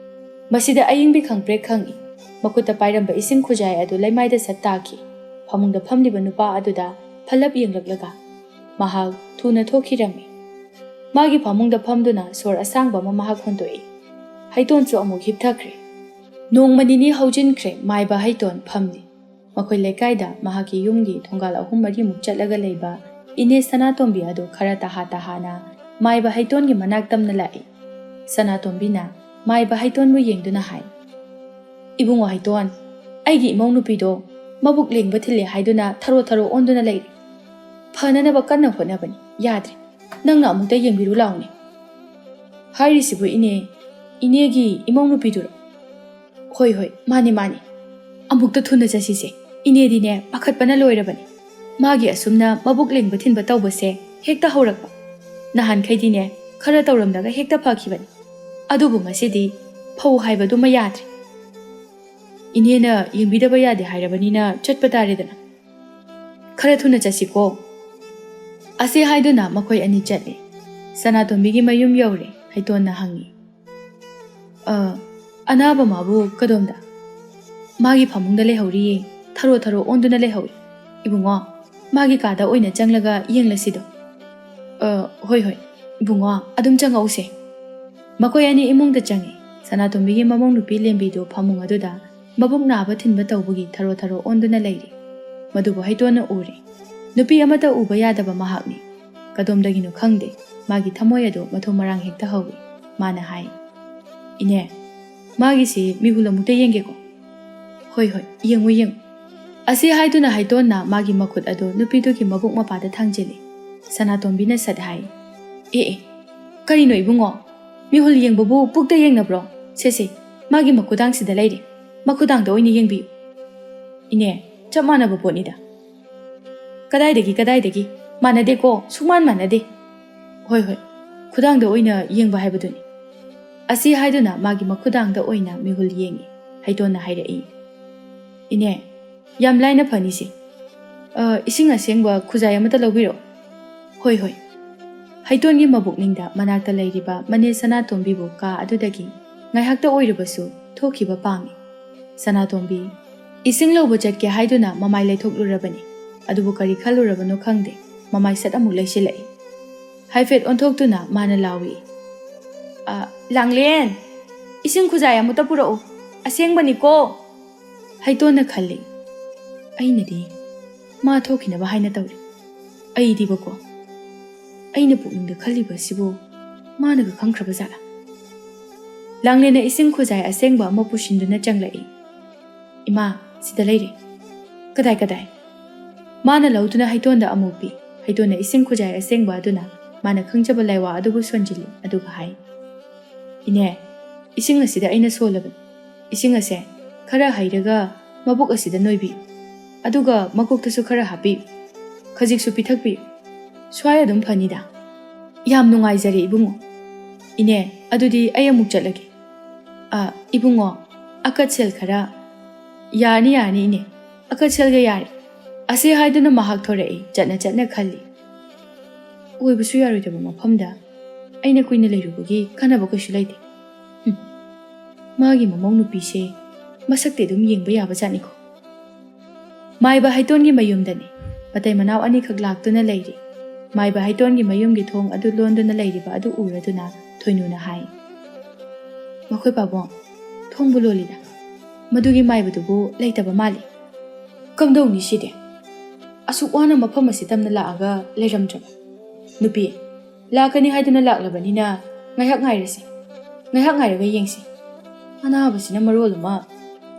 ꯃꯁꯤꯗ ꯑꯌꯤꯡꯕꯤ ꯈꯪꯄ꯭ꯔꯦꯛ ꯈꯪꯏ꯫ ꯃꯈꯨꯠꯇ ꯄꯥꯏꯔꯝꯕ ꯏꯁꯤꯡ ꯈꯨꯖꯥꯏ ꯑꯗꯨ ꯂꯩꯃꯥꯏꯗ ꯁꯠ ꯇꯥꯈꯤ꯫ ꯐꯃꯨꯡꯗ ꯐꯝꯂꯤꯕ ꯅꯨꯄꯥ ꯑꯗꯨꯗ ꯐꯂꯞ ꯌꯦꯡꯂꯛꯂꯒ ꯃꯍꯥꯛ ꯊꯨꯅ ꯊꯣꯛꯈꯤꯔꯝꯃꯤ꯫ ꯃꯥꯒꯤ ꯐꯃꯨꯡꯗ ꯐꯝꯗꯨꯅ ꯁꯣꯔ ꯑꯁꯥꯡꯕ ꯑꯃ ꯃꯍꯥꯛ ꯍꯣꯟꯗꯣꯛꯏ꯫ ꯍꯩꯇꯣꯟꯁꯨ ꯑꯃꯨꯛ ꯍꯤꯞꯊꯈ꯭ꯔꯦ꯫ ꯅꯣꯡꯃ ꯅꯤꯅꯤ ꯍꯧꯖꯤꯟꯈ꯭ꯔꯦ, ꯃꯥꯏꯕ ꯍꯩꯇꯣꯟ ꯐꯝꯂꯤ꯫ ꯃꯈꯣꯏ ꯂꯩꯀꯥꯏꯗ ꯃꯍꯥꯛꯀꯤ ꯌꯨꯝꯒꯤ ꯊꯣꯡꯒꯥꯜ ꯑꯍꯨꯝ ꯃꯔꯤꯃꯨꯛ ꯆꯠꯂꯒ ꯂꯩꯕ ꯏꯅꯦ ꯁꯅꯥꯇꯣꯝꯕꯤ ꯑꯗꯨ ꯈꯔ ꯇꯍꯥ ꯇꯍꯥꯅ ꯃꯥꯏꯕ ꯍꯩꯇꯣꯟꯒꯤ ꯃꯅꯥꯛ ꯇꯝꯅ ꯂꯥꯛꯏ꯫ ꯁꯅꯥꯇꯣꯝꯕꯤꯅ ꯃꯥꯏꯕ ꯍꯩꯇꯣꯟꯕꯨ ꯌꯦꯡꯗꯨꯅ ꯍꯥꯏ, "ꯏꯕꯨꯡꯉꯣ ꯍꯩꯇꯣꯟ, ꯑꯩꯒꯤ ꯏꯃꯧ ꯅꯨꯄꯤꯗꯣ ꯃꯕꯨꯛ ꯂꯦꯡꯕ ꯊꯤꯜꯂꯦ ꯍꯥꯏꯗꯨꯅ ꯊꯔꯣ ꯊꯔꯣ ꯑꯣꯟꯗꯨꯅ ꯂꯩꯔꯦ꯫ ꯐꯅꯅꯕ ꯀꯟꯅ ꯍꯣꯠꯅꯕꯅꯤ, ꯌꯥꯗ꯭ꯔꯦ꯫ ꯅꯪꯅ ꯑꯃꯨꯛꯇ ꯌꯦꯡꯕꯤꯔꯨ ꯂꯥꯎꯅꯦ"꯫ "ꯍꯥꯏꯔꯤꯁꯤꯕꯨ ꯏꯅꯦ, ꯏꯅꯦꯒꯤ ꯏꯃꯧ ꯅꯨꯄꯤꯗꯨꯔꯣ?" "ꯍꯣꯏ, ꯍꯣꯏ, ꯃꯥꯅꯤ, ꯃꯥꯅꯤ꯫ ꯑꯃꯨꯛꯇ ꯊꯨꯅ ꯆꯠꯁꯤꯁꯦ꯫ ꯏꯅꯦꯗꯤꯅꯦ ꯄꯥꯈꯠꯄꯅ ꯂꯣꯏꯔꯕꯅꯤ꯫ ꯃꯥꯒꯤ ꯑꯁꯨꯝꯅ ꯃꯕꯨꯛ ꯂꯦꯡꯕ ꯊꯤꯟꯕ ꯇꯧꯕꯁꯦ ꯍꯦꯛꯇ ꯍꯧꯔꯛꯄ꯫ ꯅꯍꯥꯟꯈꯩꯗꯤꯅꯦ ꯈꯔ ꯇꯧꯔꯝꯂꯒ ꯍꯦꯛꯇ ꯐꯈꯤꯕꯅꯤ꯫ ꯑꯗꯨꯕꯨ ꯉꯁꯤꯗꯤ ꯐꯧ ꯍꯥꯏꯕꯗꯨꯃ ꯌꯥꯗ꯭ꯔꯦ꯫ ꯏꯅꯦꯅ ꯌꯦꯡꯕꯤꯗꯕ ꯌꯥꯗꯦ ꯍꯥꯏꯔꯕꯅꯤꯅ ꯆꯠꯄ ꯇꯥꯔꯦꯗꯅ꯫ ꯈꯔ ꯊꯨꯅ ꯆꯠꯁꯤꯀꯣ"꯫ ꯑꯁꯤ ꯍꯥꯏꯗꯨꯅ ꯃꯈꯣꯏ ꯑꯅꯤ ꯆꯠꯂꯤ꯫ ꯁꯅꯥꯇꯣꯝꯕꯤꯒꯤ ꯃꯌꯨꯝ ꯌꯧꯔꯦ꯫ ꯍꯩꯇꯣꯟꯅ ꯍꯪꯉꯤ, "ꯑ, ꯑꯅꯥꯕ ꯃꯥꯕꯨ ꯀꯗꯣꯝꯗ?" "ꯃꯥꯒꯤ ꯐꯃꯨꯡꯗ ꯂꯩꯍꯧꯔꯤꯌꯦ, ꯊꯔꯣ ꯊꯔꯣ ꯑꯣꯟꯗꯨꯅ ꯂꯩꯍꯧꯏ꯫ ꯏꯕꯨꯡꯉꯣ, ꯃꯥꯒꯤ ꯀꯥꯗ ꯑꯣꯏꯅ ꯆꯪꯂꯒ ꯌꯦꯡꯂꯁꯤꯗꯣ"꯫ "ꯑ, ꯍꯣꯏ, ꯍꯣꯏ, ꯏꯕꯨꯡꯉꯣ, ꯑꯗꯨꯝ ꯆꯪꯉꯛꯎꯁꯦ"꯫ ꯃꯈꯣꯏ ꯑꯅꯤ ꯏꯃꯨꯡꯗ ꯆꯪꯉꯤ꯫ ꯁꯅꯥꯇꯣꯝꯕꯤꯒꯤ ꯃꯃꯧ ꯅꯨꯄꯤ ꯂꯦꯝꯕꯤꯗꯨ ꯐꯃꯨꯡ ꯑꯗꯨꯗ ꯃꯕꯨꯛ ꯅꯥꯕ ꯊꯤꯟꯕ ꯇꯧꯕꯒꯤ ꯊꯔꯣ ꯊꯔꯣ ꯑꯣꯟꯗꯨꯅ ꯂꯩꯔꯤ꯫ ꯃꯗꯨꯕꯨ ꯍꯩꯇꯣꯟꯅ ꯎꯔꯦ꯫ ꯅꯨꯄꯤ ꯑꯃꯠꯇ ꯎꯕ ꯌꯥꯗꯕ ꯃꯍꯥꯛꯅꯤ꯫ ꯀꯗꯣꯝꯗꯒꯤꯅꯣ ꯈꯪꯗꯦ, ꯃꯥꯒꯤ ꯊꯃꯣꯏ ꯑꯗꯨ ꯃꯊꯨꯝ ꯃꯔꯥꯡ ꯍꯦꯛꯇ ꯍꯧꯏ꯫ ꯃꯥꯅ ꯍꯥꯏ, "ꯏꯅꯦ, ꯃꯥꯒꯤꯁꯤ ꯃꯤꯍꯨꯜ ꯑꯃꯨꯛꯇ ꯌꯦꯡꯒꯦꯀꯣ"꯫ "ꯍꯣꯏ, ꯍꯣꯏ, ꯌꯦꯡꯉꯨ, ꯌꯦꯡꯉꯨ"꯫ ꯑꯁꯤ ꯍꯥꯏꯗꯨꯅ ꯍꯩꯇꯣꯟꯅ ꯃꯥꯒꯤ ꯃꯈꯨꯠ ꯑꯗꯨ ꯅꯨꯄꯤꯗꯨꯒꯤ ꯃꯕꯨꯛ ꯃꯄꯥꯗ ꯊꯥꯡꯖꯤꯜꯂꯤ꯫ ꯁꯅꯥꯇꯣꯝꯕꯤꯅ ꯁꯠ ꯍꯥꯏ, "ꯑꯦ ꯑꯦ, ꯀꯔꯤꯅꯣ ꯏꯕꯨꯡꯉꯣ? ꯃꯤꯍꯨꯜ ꯌꯦꯡꯕꯕꯨ ꯄꯨꯛꯇ ꯌꯦꯡꯅꯕ꯭ꯔꯣ? ꯁꯦ ꯁꯦ, ꯃꯥꯒꯤ ꯃꯈꯨꯗꯥꯡꯁꯤꯗ ꯂꯩꯔꯦ, ꯃꯈꯨꯗꯥꯡꯗ ꯑꯣꯏꯅ ꯌꯦꯡꯕꯤꯌꯨ꯫ ꯏꯅꯦ, ꯆꯞ ꯃꯥꯟꯅꯕ ꯄꯣꯠꯅꯤꯗ꯫" "ꯀꯗꯥꯏꯗꯒꯤ, ꯀꯗꯥꯏꯗꯒꯤ? ꯃꯥꯟꯅꯗꯦꯀꯣ, ꯁꯨꯡꯃꯥꯟ ꯃꯥꯟꯅꯗꯦ꯫" "ꯍꯣꯏ ꯍꯣꯏ, ꯈꯨꯗꯥꯡꯗ ꯑꯣꯏꯅ ꯌꯦꯡꯕ ꯍꯥꯏꯕꯗꯨꯅꯤ꯫" ꯑꯁꯤ ꯍꯥꯏꯗꯨꯅ ꯃꯥꯒꯤ ꯃꯈꯨꯗꯥꯡꯗ ꯑꯣꯏꯅ ꯃꯤꯍꯨꯜ ꯌꯦꯡꯉꯤ꯫ ꯍꯩꯇꯣꯟꯅ ꯍꯥꯏꯔꯛꯏ, "ꯏꯅꯦ, ꯌꯥꯝ ꯂꯥꯏꯅ ꯐꯅꯤꯁꯦ꯫ ꯑ, ꯏꯁꯤꯡ ꯑꯁꯦꯡꯕ ꯈꯨꯖꯥꯏ ꯑꯃꯠꯇ ꯂꯧꯕꯤꯔꯛꯑꯣ꯫" "ꯍꯣꯏ ꯍꯣꯏ꯫" ꯍꯩꯇꯣꯟꯒꯤ ꯃꯕꯨꯛꯅꯤꯡꯗ ꯃꯅꯥꯛꯇ ꯂꯩꯔꯤꯕ ꯃꯅꯦ ꯁꯅꯥꯇꯣꯝꯕꯤꯕꯨ ꯀꯥ ꯑꯗꯨꯗꯒꯤ ꯉꯥꯏꯍꯥꯛꯇ ꯑꯣꯏꯔꯕꯁꯨ ꯊꯣꯛꯈꯤꯕ ꯄꯥꯝꯃꯤ꯫ ꯁꯅꯥꯇꯣꯝꯕꯤ ꯏꯁꯤꯡ ꯂꯧꯕ ꯆꯠꯀꯦ ꯍꯥꯏꯗꯨꯅ ꯃꯃꯥꯏ ꯂꯩꯊꯣꯛꯂꯨꯔꯕꯅꯤ꯫ ꯑꯗꯨꯕꯨ ꯀꯔꯤ ꯈꯜꯂꯨꯔꯕꯅꯣ ꯈꯪꯗꯦ, ꯃꯃꯥꯏ ꯁꯠ ꯑꯃꯨꯛ ꯂꯩꯁꯤꯜꯂꯛꯏ꯫ ꯍꯥꯏꯐꯦꯠ ꯑꯣꯟꯊꯣꯛꯇꯨꯅ ꯃꯥꯅ ꯂꯥꯎꯏ, "ꯑ, ꯂꯥꯡꯂꯦꯟ, ꯏꯁꯤꯡ ꯈꯨꯖꯥꯏ ꯑꯃꯨꯛꯇ ꯄꯨꯔꯛꯎ, ꯑꯁꯦꯡꯕꯅꯤꯀꯣ꯫" ꯍꯩꯇꯣꯟꯅ ꯈꯜꯂꯤ, "ꯑꯩꯅꯗꯤ ꯃꯥ ꯊꯣꯛꯈꯤꯅꯕ ꯍꯥꯏꯅ ꯇꯧꯔꯤ꯫ ꯑꯩꯗꯤꯕꯀꯣ, ꯑꯩꯅ ꯄꯨꯛꯅꯤꯡꯗ ꯈꯜꯂꯤꯕ ꯑꯁꯤꯕꯨ ꯃꯥꯅꯒ ꯈꯪꯈ꯭ꯔꯕ ꯖꯥꯠꯂꯥ?" ꯂꯥꯡꯂꯦꯟꯅ ꯏꯁꯤꯡ ꯈꯨꯖꯥꯏ ꯑꯁꯦꯡꯕ ꯑꯃ ꯄꯨꯁꯤꯟꯗꯨꯅ ꯆꯪꯂꯛꯏ꯫ "ꯏꯃꯥ, ꯁꯤꯗ ꯂꯩꯔꯦ꯫" "ꯀꯗꯥꯏ, ꯀꯗꯥꯏ?" ꯃꯥꯅ ꯂꯧꯗꯨꯅ ꯍꯩꯇꯣꯟꯗ ꯑꯃꯨꯛ ꯄꯤ꯫ ꯍꯩꯇꯣꯟꯅ ꯏꯁꯤꯡ ꯈꯨꯖꯥꯏ ꯑꯁꯦꯡꯕ ꯑꯗꯨꯅ ꯃꯥꯅ ꯈꯪꯖꯕ ꯂꯥꯏꯋꯥ ꯑꯗꯨꯕꯨ ꯁꯣꯟꯖꯤꯜꯂꯤ, ꯑꯗꯨꯒ ꯍꯥꯏ, "ꯏꯅꯦ, ꯏꯁꯤꯡ ꯑꯁꯤꯗ ꯑꯩꯅ ꯁꯣꯜꯂꯕꯅꯤ꯫ ꯏꯁꯤꯡ ꯑꯁꯦ ꯈꯔ ꯍꯩꯔꯒ ꯃꯕꯨꯛ ꯑꯁꯤꯗ ꯅꯣꯏꯕꯤꯌꯨ꯫ ꯑꯗꯨꯒ ꯃꯀꯣꯛꯇꯁꯨ ꯈꯔ ꯍꯥꯞꯄꯤꯌꯨ꯫ ꯈꯖꯤꯛꯁꯨ ꯄꯤꯊꯛꯄꯤꯌꯨ꯫ ꯁ꯭ꯋꯥꯏ ꯑꯗꯨꯝ ꯐꯅꯤꯗ꯫" "ꯌꯥꯝ ꯅꯨꯡꯉꯥꯏꯖꯔꯦ ꯏꯕꯨꯡꯉꯣ꯫ ꯏꯅꯦ, ꯑꯗꯨꯗꯤ ꯑꯩ ꯑꯃꯨꯛ ꯆꯠꯂꯒꯦ꯫" "ꯑ, ꯏꯕꯨꯡꯉꯣ, ꯑꯀꯠꯁꯦꯜ ꯈꯔ꯫" "ꯌꯥꯔꯅꯤ, ꯌꯥꯔꯅꯤ ꯏꯅꯦ, ꯑꯀꯠꯁꯦꯜꯒ ꯌꯥꯔꯦ꯫" ꯑꯁꯤ ꯍꯥꯏꯗꯨꯅ ꯃꯍꯥꯛ ꯊꯣꯔꯛꯏ꯫ ꯆꯠꯅ ꯆꯠꯅ ꯈꯜꯂꯤ, "ꯑꯣꯏꯕꯁꯨ ꯌꯥꯔꯣꯏꯗꯕ ꯃꯐꯝꯗ ꯑꯩꯅ ꯀꯨꯏꯅ ꯂꯩꯔꯨꯕꯒꯤ ꯀꯥꯟꯅꯕ ꯀꯩꯁꯨ ꯂꯩꯇꯦ꯫ ꯍꯨꯝ, ꯃꯥꯒꯤ ꯃꯃꯧ ꯅꯨꯄꯤꯁꯦ ꯃꯁꯛꯇꯤ ꯑꯗꯨꯝ ꯌꯦꯡꯕ ꯌꯥꯕ ꯖꯥꯠꯅꯤꯀꯣ꯫" ꯃꯥꯏꯕ ꯍꯩꯇꯣꯟꯒꯤ ꯃꯌꯨꯝꯗꯅꯤ꯫ ꯃꯇꯩ ꯃꯅꯥꯎ ꯑꯅꯤꯈꯛ ꯂꯥꯛꯇꯨꯅ ꯂꯩꯔꯤ꯫ ꯃꯥꯏꯕ ꯍꯩꯇꯣꯟꯒꯤ ꯃꯌꯨꯝꯒꯤ ꯊꯣꯡ ꯑꯗꯨ ꯂꯣꯟꯗꯨꯅ ꯂꯩꯔꯤꯕ ꯑꯗꯨ ꯎꯔꯗꯨꯅ ꯊꯣꯏꯅꯨꯅ ꯍꯥꯏ, "ꯃꯈꯣꯏ ꯄꯥꯕꯨꯡ, ꯊꯣꯡꯕꯨ ꯂꯣꯜꯂꯤꯗ꯫ ꯃꯗꯨꯒꯤ ꯃꯥꯏꯕꯗꯨꯕꯨ ꯂꯩꯇꯕ ꯃꯥꯜꯂꯤ꯫ ꯀꯝꯗꯧꯅꯤ ꯁꯤꯗꯤ? ꯑꯁꯨꯛ ꯋꯥꯅ ꯃꯐꯝ ꯑꯁꯤ ꯇꯝꯅ ꯂꯥꯛꯑꯒ ꯂꯩꯔꯝꯗ꯭ꯔꯕ? ꯅꯨꯄꯤ, ꯂꯥꯛꯀꯅꯤ ꯍꯥꯏꯗꯨꯅ ꯂꯥꯛꯂꯕꯅꯤꯅ ꯉꯥꯏꯍꯥꯛ ꯉꯥꯏꯔꯁꯤ꯫ ꯉꯥꯏꯍꯥꯛ ꯉꯥꯏꯔꯒ ꯌꯦꯡꯁꯤ꯫ ꯑꯅꯥꯕꯁꯤꯅ ꯃꯔꯣꯜ ꯑꯃ꯫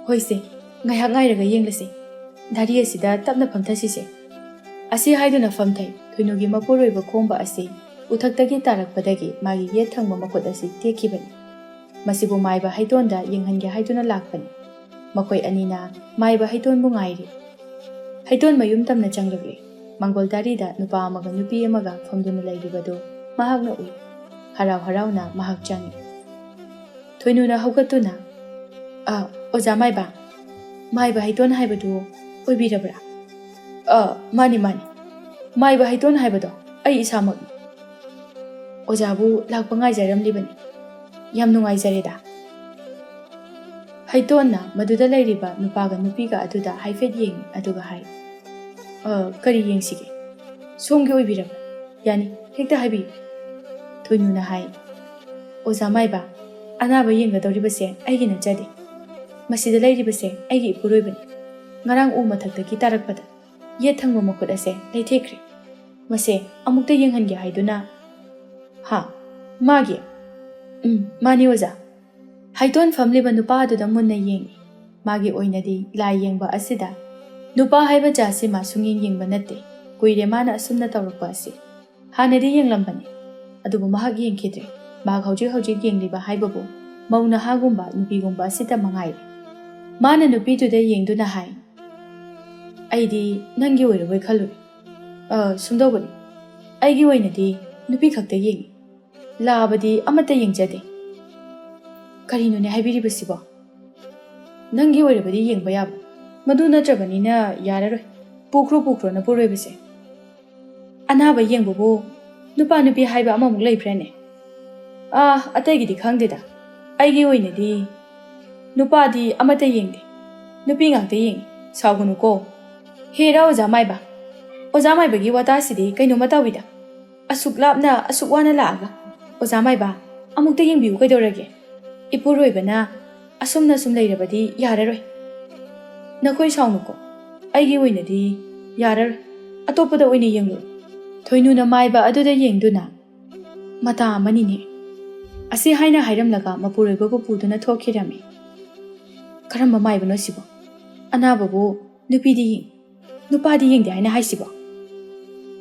ꯍꯣꯏꯁꯦ, ꯉꯥꯏꯍꯥꯛ ꯉꯥꯏꯔꯒ ꯌꯦꯡꯂꯁꯤ꯫ ꯙꯥꯔꯤ ꯑꯁꯤꯗ ꯇꯞꯅ ꯐꯝꯊꯁꯤꯁꯦ꯫" ꯑꯁꯤ ꯍꯥꯏꯗꯨꯅ ꯐꯝꯊꯩ꯫ ꯊꯣꯏꯅꯨꯒꯤ ꯃꯄꯨꯔꯣꯏꯕ ꯈꯣꯝꯕ ꯑꯁꯤ ꯎꯊꯛꯇꯒꯤ ꯇꯥꯔꯛꯄꯗꯒꯤ ꯃꯥꯒꯤ ꯌꯦꯠ ꯊꯪꯕ ꯃꯈꯨꯠ ꯑꯁꯤ ꯇꯦꯛꯈꯤꯕꯅꯤ꯫ ꯃꯁꯤꯕꯨ ꯃꯥꯏꯕ ꯍꯩꯇꯣꯟꯗ ꯌꯦꯡꯍꯟꯒꯦ ꯍꯥꯏꯗꯨꯅ ꯂꯥꯛꯄꯅꯤ꯫ ꯃꯈꯣꯏ ꯑꯅꯤꯅ ꯃꯥꯏꯕ ꯍꯩꯇꯣꯟꯕꯨ ꯉꯥꯏꯔꯤ꯫ ꯍꯩꯇꯣꯟ ꯃꯌꯨꯝ ꯇꯝꯅ ꯆꯪꯂꯛꯂꯦ꯫ ꯃꯥꯡꯒꯣꯜ ꯗꯥꯔꯤꯗ ꯅꯨꯄꯥ ꯑꯃꯒ ꯅꯨꯄꯤ ꯑꯃꯒ ꯐꯝꯗꯨꯅ ꯂꯩꯔꯤꯕꯗꯨ ꯃꯍꯥꯛꯅ ꯎꯏ꯫ ꯍꯔꯥꯎ ꯍꯔꯥꯎꯅ ꯃꯍꯥꯛ ꯆꯪꯉꯤ꯫ ꯊꯣꯏꯅꯨꯅ ꯍꯧꯒꯠꯇꯨꯅ, "ꯑ, ꯑꯣꯖꯥ ꯃꯥꯏꯕ, ꯃꯥꯏꯕ ꯍꯩꯇꯣꯟ ꯍꯥꯏꯕꯗꯨ ꯑꯣꯏꯕꯤꯔꯕ꯭ꯔꯥ?" "ꯑ, ꯃꯥꯅꯤ, ꯃꯥꯅꯤ꯫ ꯃꯥꯏꯕ ꯍꯩꯇꯣꯟ ꯍꯥꯏꯕꯗꯣ ꯑꯩ ꯏꯁꯥꯃꯛꯅꯤ꯫ ꯑꯣꯖꯥꯕꯨ ꯂꯥꯛꯄ ꯉꯥꯏꯖꯔꯝꯂꯤꯕꯅꯤ꯫ ꯌꯥꯝ ꯅꯨꯡꯉꯥꯏꯖꯔꯦꯗ꯫" ꯍꯩꯇꯣꯟꯅ ꯃꯗꯨꯗ ꯂꯩꯔꯤꯕ ꯅꯨꯄꯥꯒ ꯅꯨꯄꯤꯒ ꯑꯗꯨꯗ ꯍꯥꯏꯐꯦꯠ ꯌꯦꯡꯉꯤ, ꯑꯗꯨꯒ ꯍꯥꯏ, "ꯑ, ꯀꯔꯤ ꯌꯦꯡꯁꯤꯒꯦ? ꯁꯣꯝꯒꯤ ꯑꯣꯏꯕꯤꯔꯕ꯭ꯔꯥ? ꯌꯥꯅꯤ, ꯍꯦꯛꯇ ꯍꯥꯏꯕꯤꯌꯨ꯫" ꯊꯣꯏꯅꯨꯅ ꯍꯥꯏ, "ꯑꯣꯖꯥ ꯃꯥꯏꯕ, ꯑꯅꯥꯕ ꯌꯦꯡꯒꯗꯧꯔꯤꯕꯁꯦ ꯑꯩꯒꯤ ꯅꯠꯆꯗꯦ꯫ ꯃꯁꯤꯗ ꯂꯩꯔꯤꯕꯁꯦ ꯑꯩꯒꯤ ꯏꯄꯨꯔꯣꯏꯕꯅꯤ꯫ ꯉꯔꯥꯡ ꯎ ꯃꯊꯛꯇꯒꯤ ꯇꯥꯔꯛꯄꯗ ꯌꯦꯠ ꯊꯪꯕ ꯃꯈꯨꯠ ꯑꯁꯦ ꯂꯩꯊꯦꯛꯈ꯭ꯔꯦ꯫ ꯃꯁꯦ ꯑꯃꯨꯛꯇ ꯌꯦꯡꯍꯟꯒꯦ ꯍꯥꯏꯗꯨꯅ꯫" "ꯍꯥ? ꯃꯥꯒꯤ?" "ꯎꯝ, ꯃꯥꯅꯤ ꯑꯣꯖꯥ꯫" ꯍꯩꯇꯣꯟ ꯐꯝꯂꯤꯕ ꯅꯨꯄꯥ ꯑꯗꯨꯗ ꯃꯨꯟꯅ ꯌꯦꯡꯏ꯫ ꯃꯥꯒꯤ ꯑꯣꯏꯅꯗꯤ ꯂꯥꯏ ꯌꯦꯡꯕ ꯑꯁꯤꯗ ꯅꯨꯄꯥ ꯍꯥꯏꯕ ꯖꯥꯠꯁꯤ ꯃꯥ ꯁꯨꯡꯌꯦꯡ ꯌꯦꯡꯕ ꯅꯠꯇꯦ꯫ ꯀꯨꯏꯔꯦ ꯃꯥꯅ ꯑꯁꯨꯝꯅ ꯇꯧꯔꯛꯄ ꯑꯁꯤ꯫ ꯍꯥꯟꯅꯗꯤ ꯌꯦꯡꯂꯝꯕꯅꯤ, ꯑꯗꯨꯕꯨ ꯃꯍꯥꯛ ꯌꯦꯡꯈꯤꯗ꯭ꯔꯦ꯫ ꯃꯍꯥꯛ ꯍꯧꯖꯤꯛ ꯍꯧꯖꯤꯛ ꯌꯦꯡꯂꯤꯕ ꯍꯥꯏꯕꯕꯨ ꯃꯧ ꯅꯍꯥꯒꯨꯝꯕ, ꯅꯨꯄꯤꯒꯨꯝꯕ ꯑꯁꯤꯇ ꯃꯉꯥꯏꯔꯦ꯫ ꯃꯥꯅ ꯅꯨꯄꯤꯗꯨꯗ ꯌꯦꯡꯗꯨꯅ ꯍꯥꯏ, "ꯑꯩꯗꯤ ꯅꯪꯒꯤ ꯑꯣꯏꯔꯕꯣꯏ ꯈꯜꯂꯨꯔꯦ꯫ ꯑ, ꯁꯨꯝꯗꯧꯕꯅꯤ, ꯑꯩꯒꯤ ꯑꯣꯏꯅꯗꯤ ꯅꯨꯄꯤ ꯈꯛꯇ ꯌꯦꯡꯉꯤ꯫ ꯂꯥꯕꯗꯤ ꯑꯃꯠꯇ ꯌꯦꯡꯖꯗꯦ꯫" "ꯀꯔꯤꯅꯣꯅꯦ ꯍꯥꯏꯕꯤꯔꯤꯕꯁꯤꯕꯣ? ꯅꯪꯒꯤ ꯑꯣꯏꯔꯕꯗꯤ ꯌꯦꯡꯕ ꯌꯥꯕ, ꯃꯗꯨ ꯅꯠꯇ꯭ꯔꯕꯅꯤꯅ ꯌꯥꯔꯔꯣꯏ꯫ ꯄꯨꯈ꯭ꯔꯣ, ꯄꯨꯈ꯭ꯔꯣ ꯅꯄꯨꯔꯣꯏꯕꯁꯦ꯫ ꯑꯅꯥꯕ ꯌꯦꯡꯕꯕꯨ ꯅꯨꯄꯥ ꯅꯨꯄꯤ ꯍꯥꯏꯕ ꯑꯃꯃꯨꯛ ꯂꯩꯕ꯭ꯔꯥꯅꯦ? ꯑꯥ, ꯑꯇꯩꯒꯤꯗꯤ ꯈꯪꯗꯦꯗ꯫ ꯑꯩꯒꯤ ꯑꯣꯏꯅꯗꯤ ꯅꯨꯄꯥꯗꯤ ꯑꯃꯠꯇ ꯌꯦꯡꯗꯦ, ꯅꯨꯄꯤ ꯉꯥꯛꯇ ꯌꯦꯡꯉꯤ꯫ ꯁꯥꯎꯒꯅꯨꯀꯣ꯫ ꯍꯦꯔꯥ ꯑꯣꯖꯥ ꯃꯥꯏꯕ, ꯑꯣꯖꯥ ꯃꯥꯏꯕꯒꯤ ꯋꯥꯇꯥꯁꯤꯗꯤ ꯀꯩꯅꯣꯝꯃ ꯇꯧꯏꯗ꯫ ꯑꯁꯨꯛ ꯂꯥꯞꯅ, ꯑꯁꯨꯛ ꯋꯥꯅ ꯂꯥꯛꯑꯒ, ꯑꯣꯖꯥ ꯃꯥꯏꯕ, ꯑꯃꯨꯛꯇ ꯌꯦꯡꯕꯤꯌꯨ ꯀꯩꯗꯧꯔꯒꯦ? ꯏꯄꯨꯔꯣꯏꯕꯅ ꯑꯁꯨꯝꯅ ꯁꯨꯝ ꯂꯩꯔꯕꯗꯤ ꯌꯥꯔꯔꯣꯏ꯫ ꯅꯈꯣꯏ ꯁꯥꯎꯅꯨꯀꯣ, ꯑꯩꯒꯤ ꯑꯣꯏꯅꯗꯤ ꯌꯥꯔꯔꯣꯏ, ꯑꯇꯣꯞꯄꯗ ꯑꯣꯏꯅ ꯌꯦꯡꯂꯨ꯫" ꯊꯣꯏꯅꯨꯅ ꯃꯥꯏꯕ ꯑꯗꯨꯗ ꯌꯦꯡꯗꯨꯅ, "ꯃꯇꯥ ꯑꯃꯅꯤꯅꯦ꯫ ꯑꯁꯤ ꯍꯥꯏꯅ ꯍꯥꯏꯔꯝꯂꯒ ꯃꯄꯨꯔꯣꯏꯕꯕꯨ ꯄꯨꯗꯨꯅ ꯊꯣꯛꯈꯤꯔꯝꯃꯤ꯫ ꯀꯔꯝꯕ ꯃꯥꯏꯕꯅꯣ ꯁꯤꯕꯣ? ꯑꯅꯥꯕꯕꯨ ꯅꯨꯄꯤꯗꯤ ꯌꯦꯡ, ꯅꯨꯄꯥꯗꯤ ꯌꯦꯡꯗꯦ ꯍꯥꯏꯅ ꯍꯥꯏꯁꯤꯕꯣ?"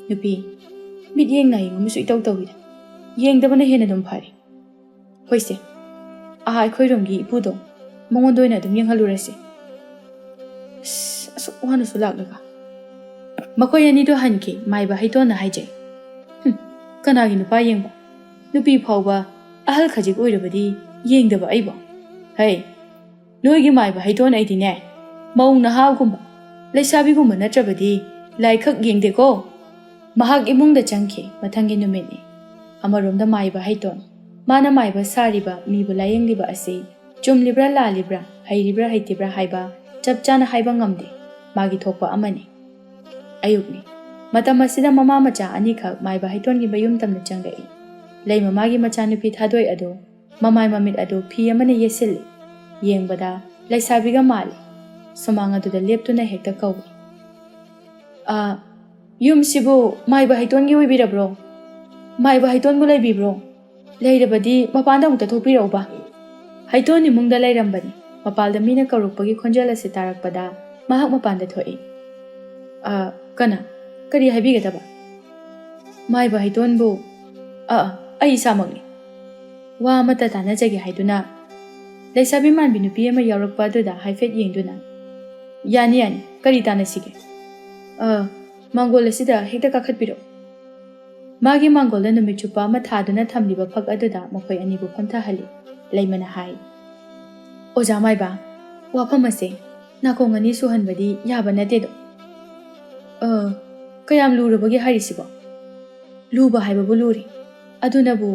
ꯅꯨꯄꯤ, ꯃꯤꯠ ꯌꯦꯡ ꯅꯥ ꯌꯦꯡ ꯑꯃꯁꯨ ꯏꯇꯧ ꯇꯧꯏꯗ꯫ ꯌꯦꯡꯗꯕꯅ ꯍꯦꯟꯅ ꯑꯗꯨꯝ ꯐꯔꯦ꯫ ꯍꯣꯏꯁꯦ, ꯑꯥ, ꯑꯩꯈꯣꯏꯔꯣꯝꯒꯤ ꯏꯄꯨꯗꯣ, ꯃꯉꯣꯟꯗ ꯑꯣꯏꯅ ꯑꯗꯨꯝ ꯌꯦꯡꯍꯜꯂꯨꯔꯁꯦ꯫ ꯑꯁ, ꯑꯁꯨꯛ ꯋꯥꯅꯁꯨ ꯂꯥꯛꯂꯒ꯫ ꯃꯈꯣꯏ ꯑꯅꯤꯗꯣ ꯍꯟꯈꯤ꯫ ꯃꯥꯏꯕ ꯍꯩꯇꯣꯟꯅ ꯍꯥꯏꯖꯩ, "ꯍꯨꯝ, ꯀꯅꯥꯒꯤ ꯅꯨꯄꯥ ꯌꯦꯡꯕ? ꯅꯨꯄꯤ ꯐꯥꯎꯕ ꯑꯍꯜ ꯈꯖꯤꯛ ꯑꯣꯏꯔꯕꯗꯤ ꯌꯦꯡꯗꯕ ꯑꯩꯕꯣ? ꯍꯩ, ꯅꯣꯏꯒꯤ ꯃꯥꯏꯕ ꯍꯩꯇꯣꯟ ꯑꯩꯗꯤꯅꯦ, ꯃꯧ ꯅꯍꯥꯒꯨꯝꯕ, ꯂꯩꯁꯥꯕꯤꯒꯨꯝꯕ ꯅꯠꯇ꯭ꯔꯕꯗꯤ ꯂꯥꯏꯈꯛ ꯌꯦꯡꯗꯦꯀꯣ꯫" ꯃꯍꯥꯛ ꯏꯃꯨꯡꯗ ꯆꯪꯈꯤ꯫ ꯃꯊꯪꯒꯤ ꯅꯨꯃꯤꯠꯅꯤ꯫ ꯑꯃꯔꯣꯝꯗ ꯃꯥꯏꯕ ꯍꯩꯇꯣꯟ, ꯃꯥꯅ ꯃꯥꯏꯕ ꯁꯥꯔꯤꯕ, ꯃꯤꯕꯨ ꯂꯥꯌꯦꯡꯂꯤꯕ ꯑꯁꯤ ꯆꯨꯝꯂꯤꯕ꯭ꯔꯥ ꯂꯥꯜꯂꯤꯕ꯭ꯔꯥ, ꯍꯩꯔꯤꯕ꯭ꯔꯥ ꯍꯩꯇꯤꯕ꯭ꯔꯥ ꯍꯥꯏꯕ ꯆꯞ ꯆꯥꯅ ꯍꯥꯏꯕ ꯉꯝꯗꯦ꯫ ꯃꯥꯒꯤ ꯊꯣꯛꯄ ꯑꯃꯅꯤ꯫ ꯑꯌꯨꯛꯅꯤ꯫ ꯃꯇꯝ ꯑꯁꯤꯗ ꯃꯃꯥ ꯃꯆꯥ ꯑꯅꯤꯈꯛ ꯃꯥꯏꯕ ꯍꯩꯇꯣꯟꯒꯤ ꯃꯌꯨꯝ ꯇꯝꯅ ꯆꯪꯂꯛꯏ꯫ ꯂꯩꯃ ꯃꯥꯒꯤ ꯃꯆꯥꯅꯨꯄꯤ ꯊꯥꯗꯣꯏ ꯑꯗꯨ, ꯃꯃꯥꯏ ꯃꯃꯤꯠ ꯑꯗꯨ ꯐꯤ ꯑꯃꯅ ꯌꯦꯠꯁꯤꯜꯂꯤ꯫ ꯌꯦꯡꯕꯗ ꯂꯩꯁꯥꯕꯤꯒ ꯃꯥꯜꯂꯤ꯫ ꯁꯨꯃꯥꯡ ꯑꯗꯨꯗ ꯂꯦꯞꯇꯨꯅ ꯍꯦꯛꯇ ꯀꯧꯏ, "ꯑ, ꯌꯨꯝꯁꯤꯕꯨ ꯃꯥꯏꯕ ꯍꯩꯇꯣꯟꯒꯤ ꯑꯣꯏꯕꯤꯔꯕ꯭ꯔꯣ? ꯃꯥꯏꯕ ꯍꯩꯇꯣꯟꯕꯨ ꯂꯩꯕꯤꯕ꯭ꯔꯣ? ꯂꯩꯔꯕꯗꯤ ꯃꯄꯥꯟꯗ ꯑꯃꯨꯛꯇ ꯊꯣꯛꯄꯤꯔꯛꯎꯕ꯫" ꯍꯩꯇꯣꯟ ꯏꯃꯨꯡꯗ ꯂꯩꯔꯝꯕꯅꯤ꯫ ꯃꯄꯥꯜꯗ ꯃꯤꯅ ꯀꯧꯔꯛꯄꯒꯤ ꯈꯣꯟꯖꯦꯜ ꯑꯁꯤ ꯇꯥꯔꯛꯄꯗ ꯃꯍꯥꯛ ꯃꯄꯥꯟꯗ ꯊꯣꯛꯏ꯫ "ꯑ, ꯀꯅꯥ? ꯀꯔꯤ ꯍꯥꯏꯕꯤꯒꯗꯕ?" "ꯃꯥꯏꯕ ꯍꯩꯇꯣꯟꯕꯨ꯫" "ꯑ, ꯑ, ꯑꯩ ꯏꯁꯥꯃꯛꯅꯤ꯫" ꯋꯥ ꯑꯃꯠꯇ ꯇꯥꯟꯅꯖꯒꯦ ꯍꯥꯏꯗꯨꯅ ꯂꯩꯁꯥꯕꯤ ꯃꯥꯟꯕꯤ ꯅꯨꯄꯤ ꯑꯃ ꯌꯥꯎꯔꯛꯄ ꯑꯗꯨꯗ ꯍꯥꯏꯐꯦꯠ ꯌꯦꯡꯗꯨꯅ, "ꯌꯥꯅꯤ, ꯌꯥꯅꯤ, ꯀꯔꯤ ꯇꯥꯟꯅꯁꯤꯒꯦ?" "ꯑ, ꯃꯥꯡꯒꯣꯜ ꯑꯁꯤꯗ ꯍꯦꯛꯇ ꯀꯥꯈꯠꯄꯤꯔꯛꯎ꯫" ꯃꯥꯒꯤ ꯃꯥꯡꯒꯣꯜꯗ ꯅꯨꯃꯤꯠ ꯆꯨꯞꯄ ꯑꯃ ꯊꯥꯗꯨꯅ ꯊꯝꯂꯤꯕ ꯐꯛ ꯑꯗꯨꯗ ꯃꯈꯣꯏ ꯑꯅꯤꯕꯨ ꯐꯝꯊꯍꯜꯂꯤ꯫ ꯂꯩꯃꯅ ꯍꯥꯏ, "ꯑꯣꯖꯥ ꯃꯥꯏꯕ, ꯋꯥꯐꯝ ꯑꯁꯦ ꯅꯥꯀꯣꯡ ꯑꯅꯤ ꯁꯨꯍꯟꯕꯗꯤ ꯌꯥꯕ ꯅꯠꯇꯦꯗꯣ꯫" "ꯑ, ꯀꯌꯥꯝ ꯂꯨꯔꯕꯒꯦ ꯍꯥꯏꯔꯤꯁꯤꯕꯣ?" "ꯂꯨꯕ ꯍꯥꯏꯕꯕꯨ ꯂꯨꯔꯦ꯫ ꯑꯗꯨꯅꯕꯨ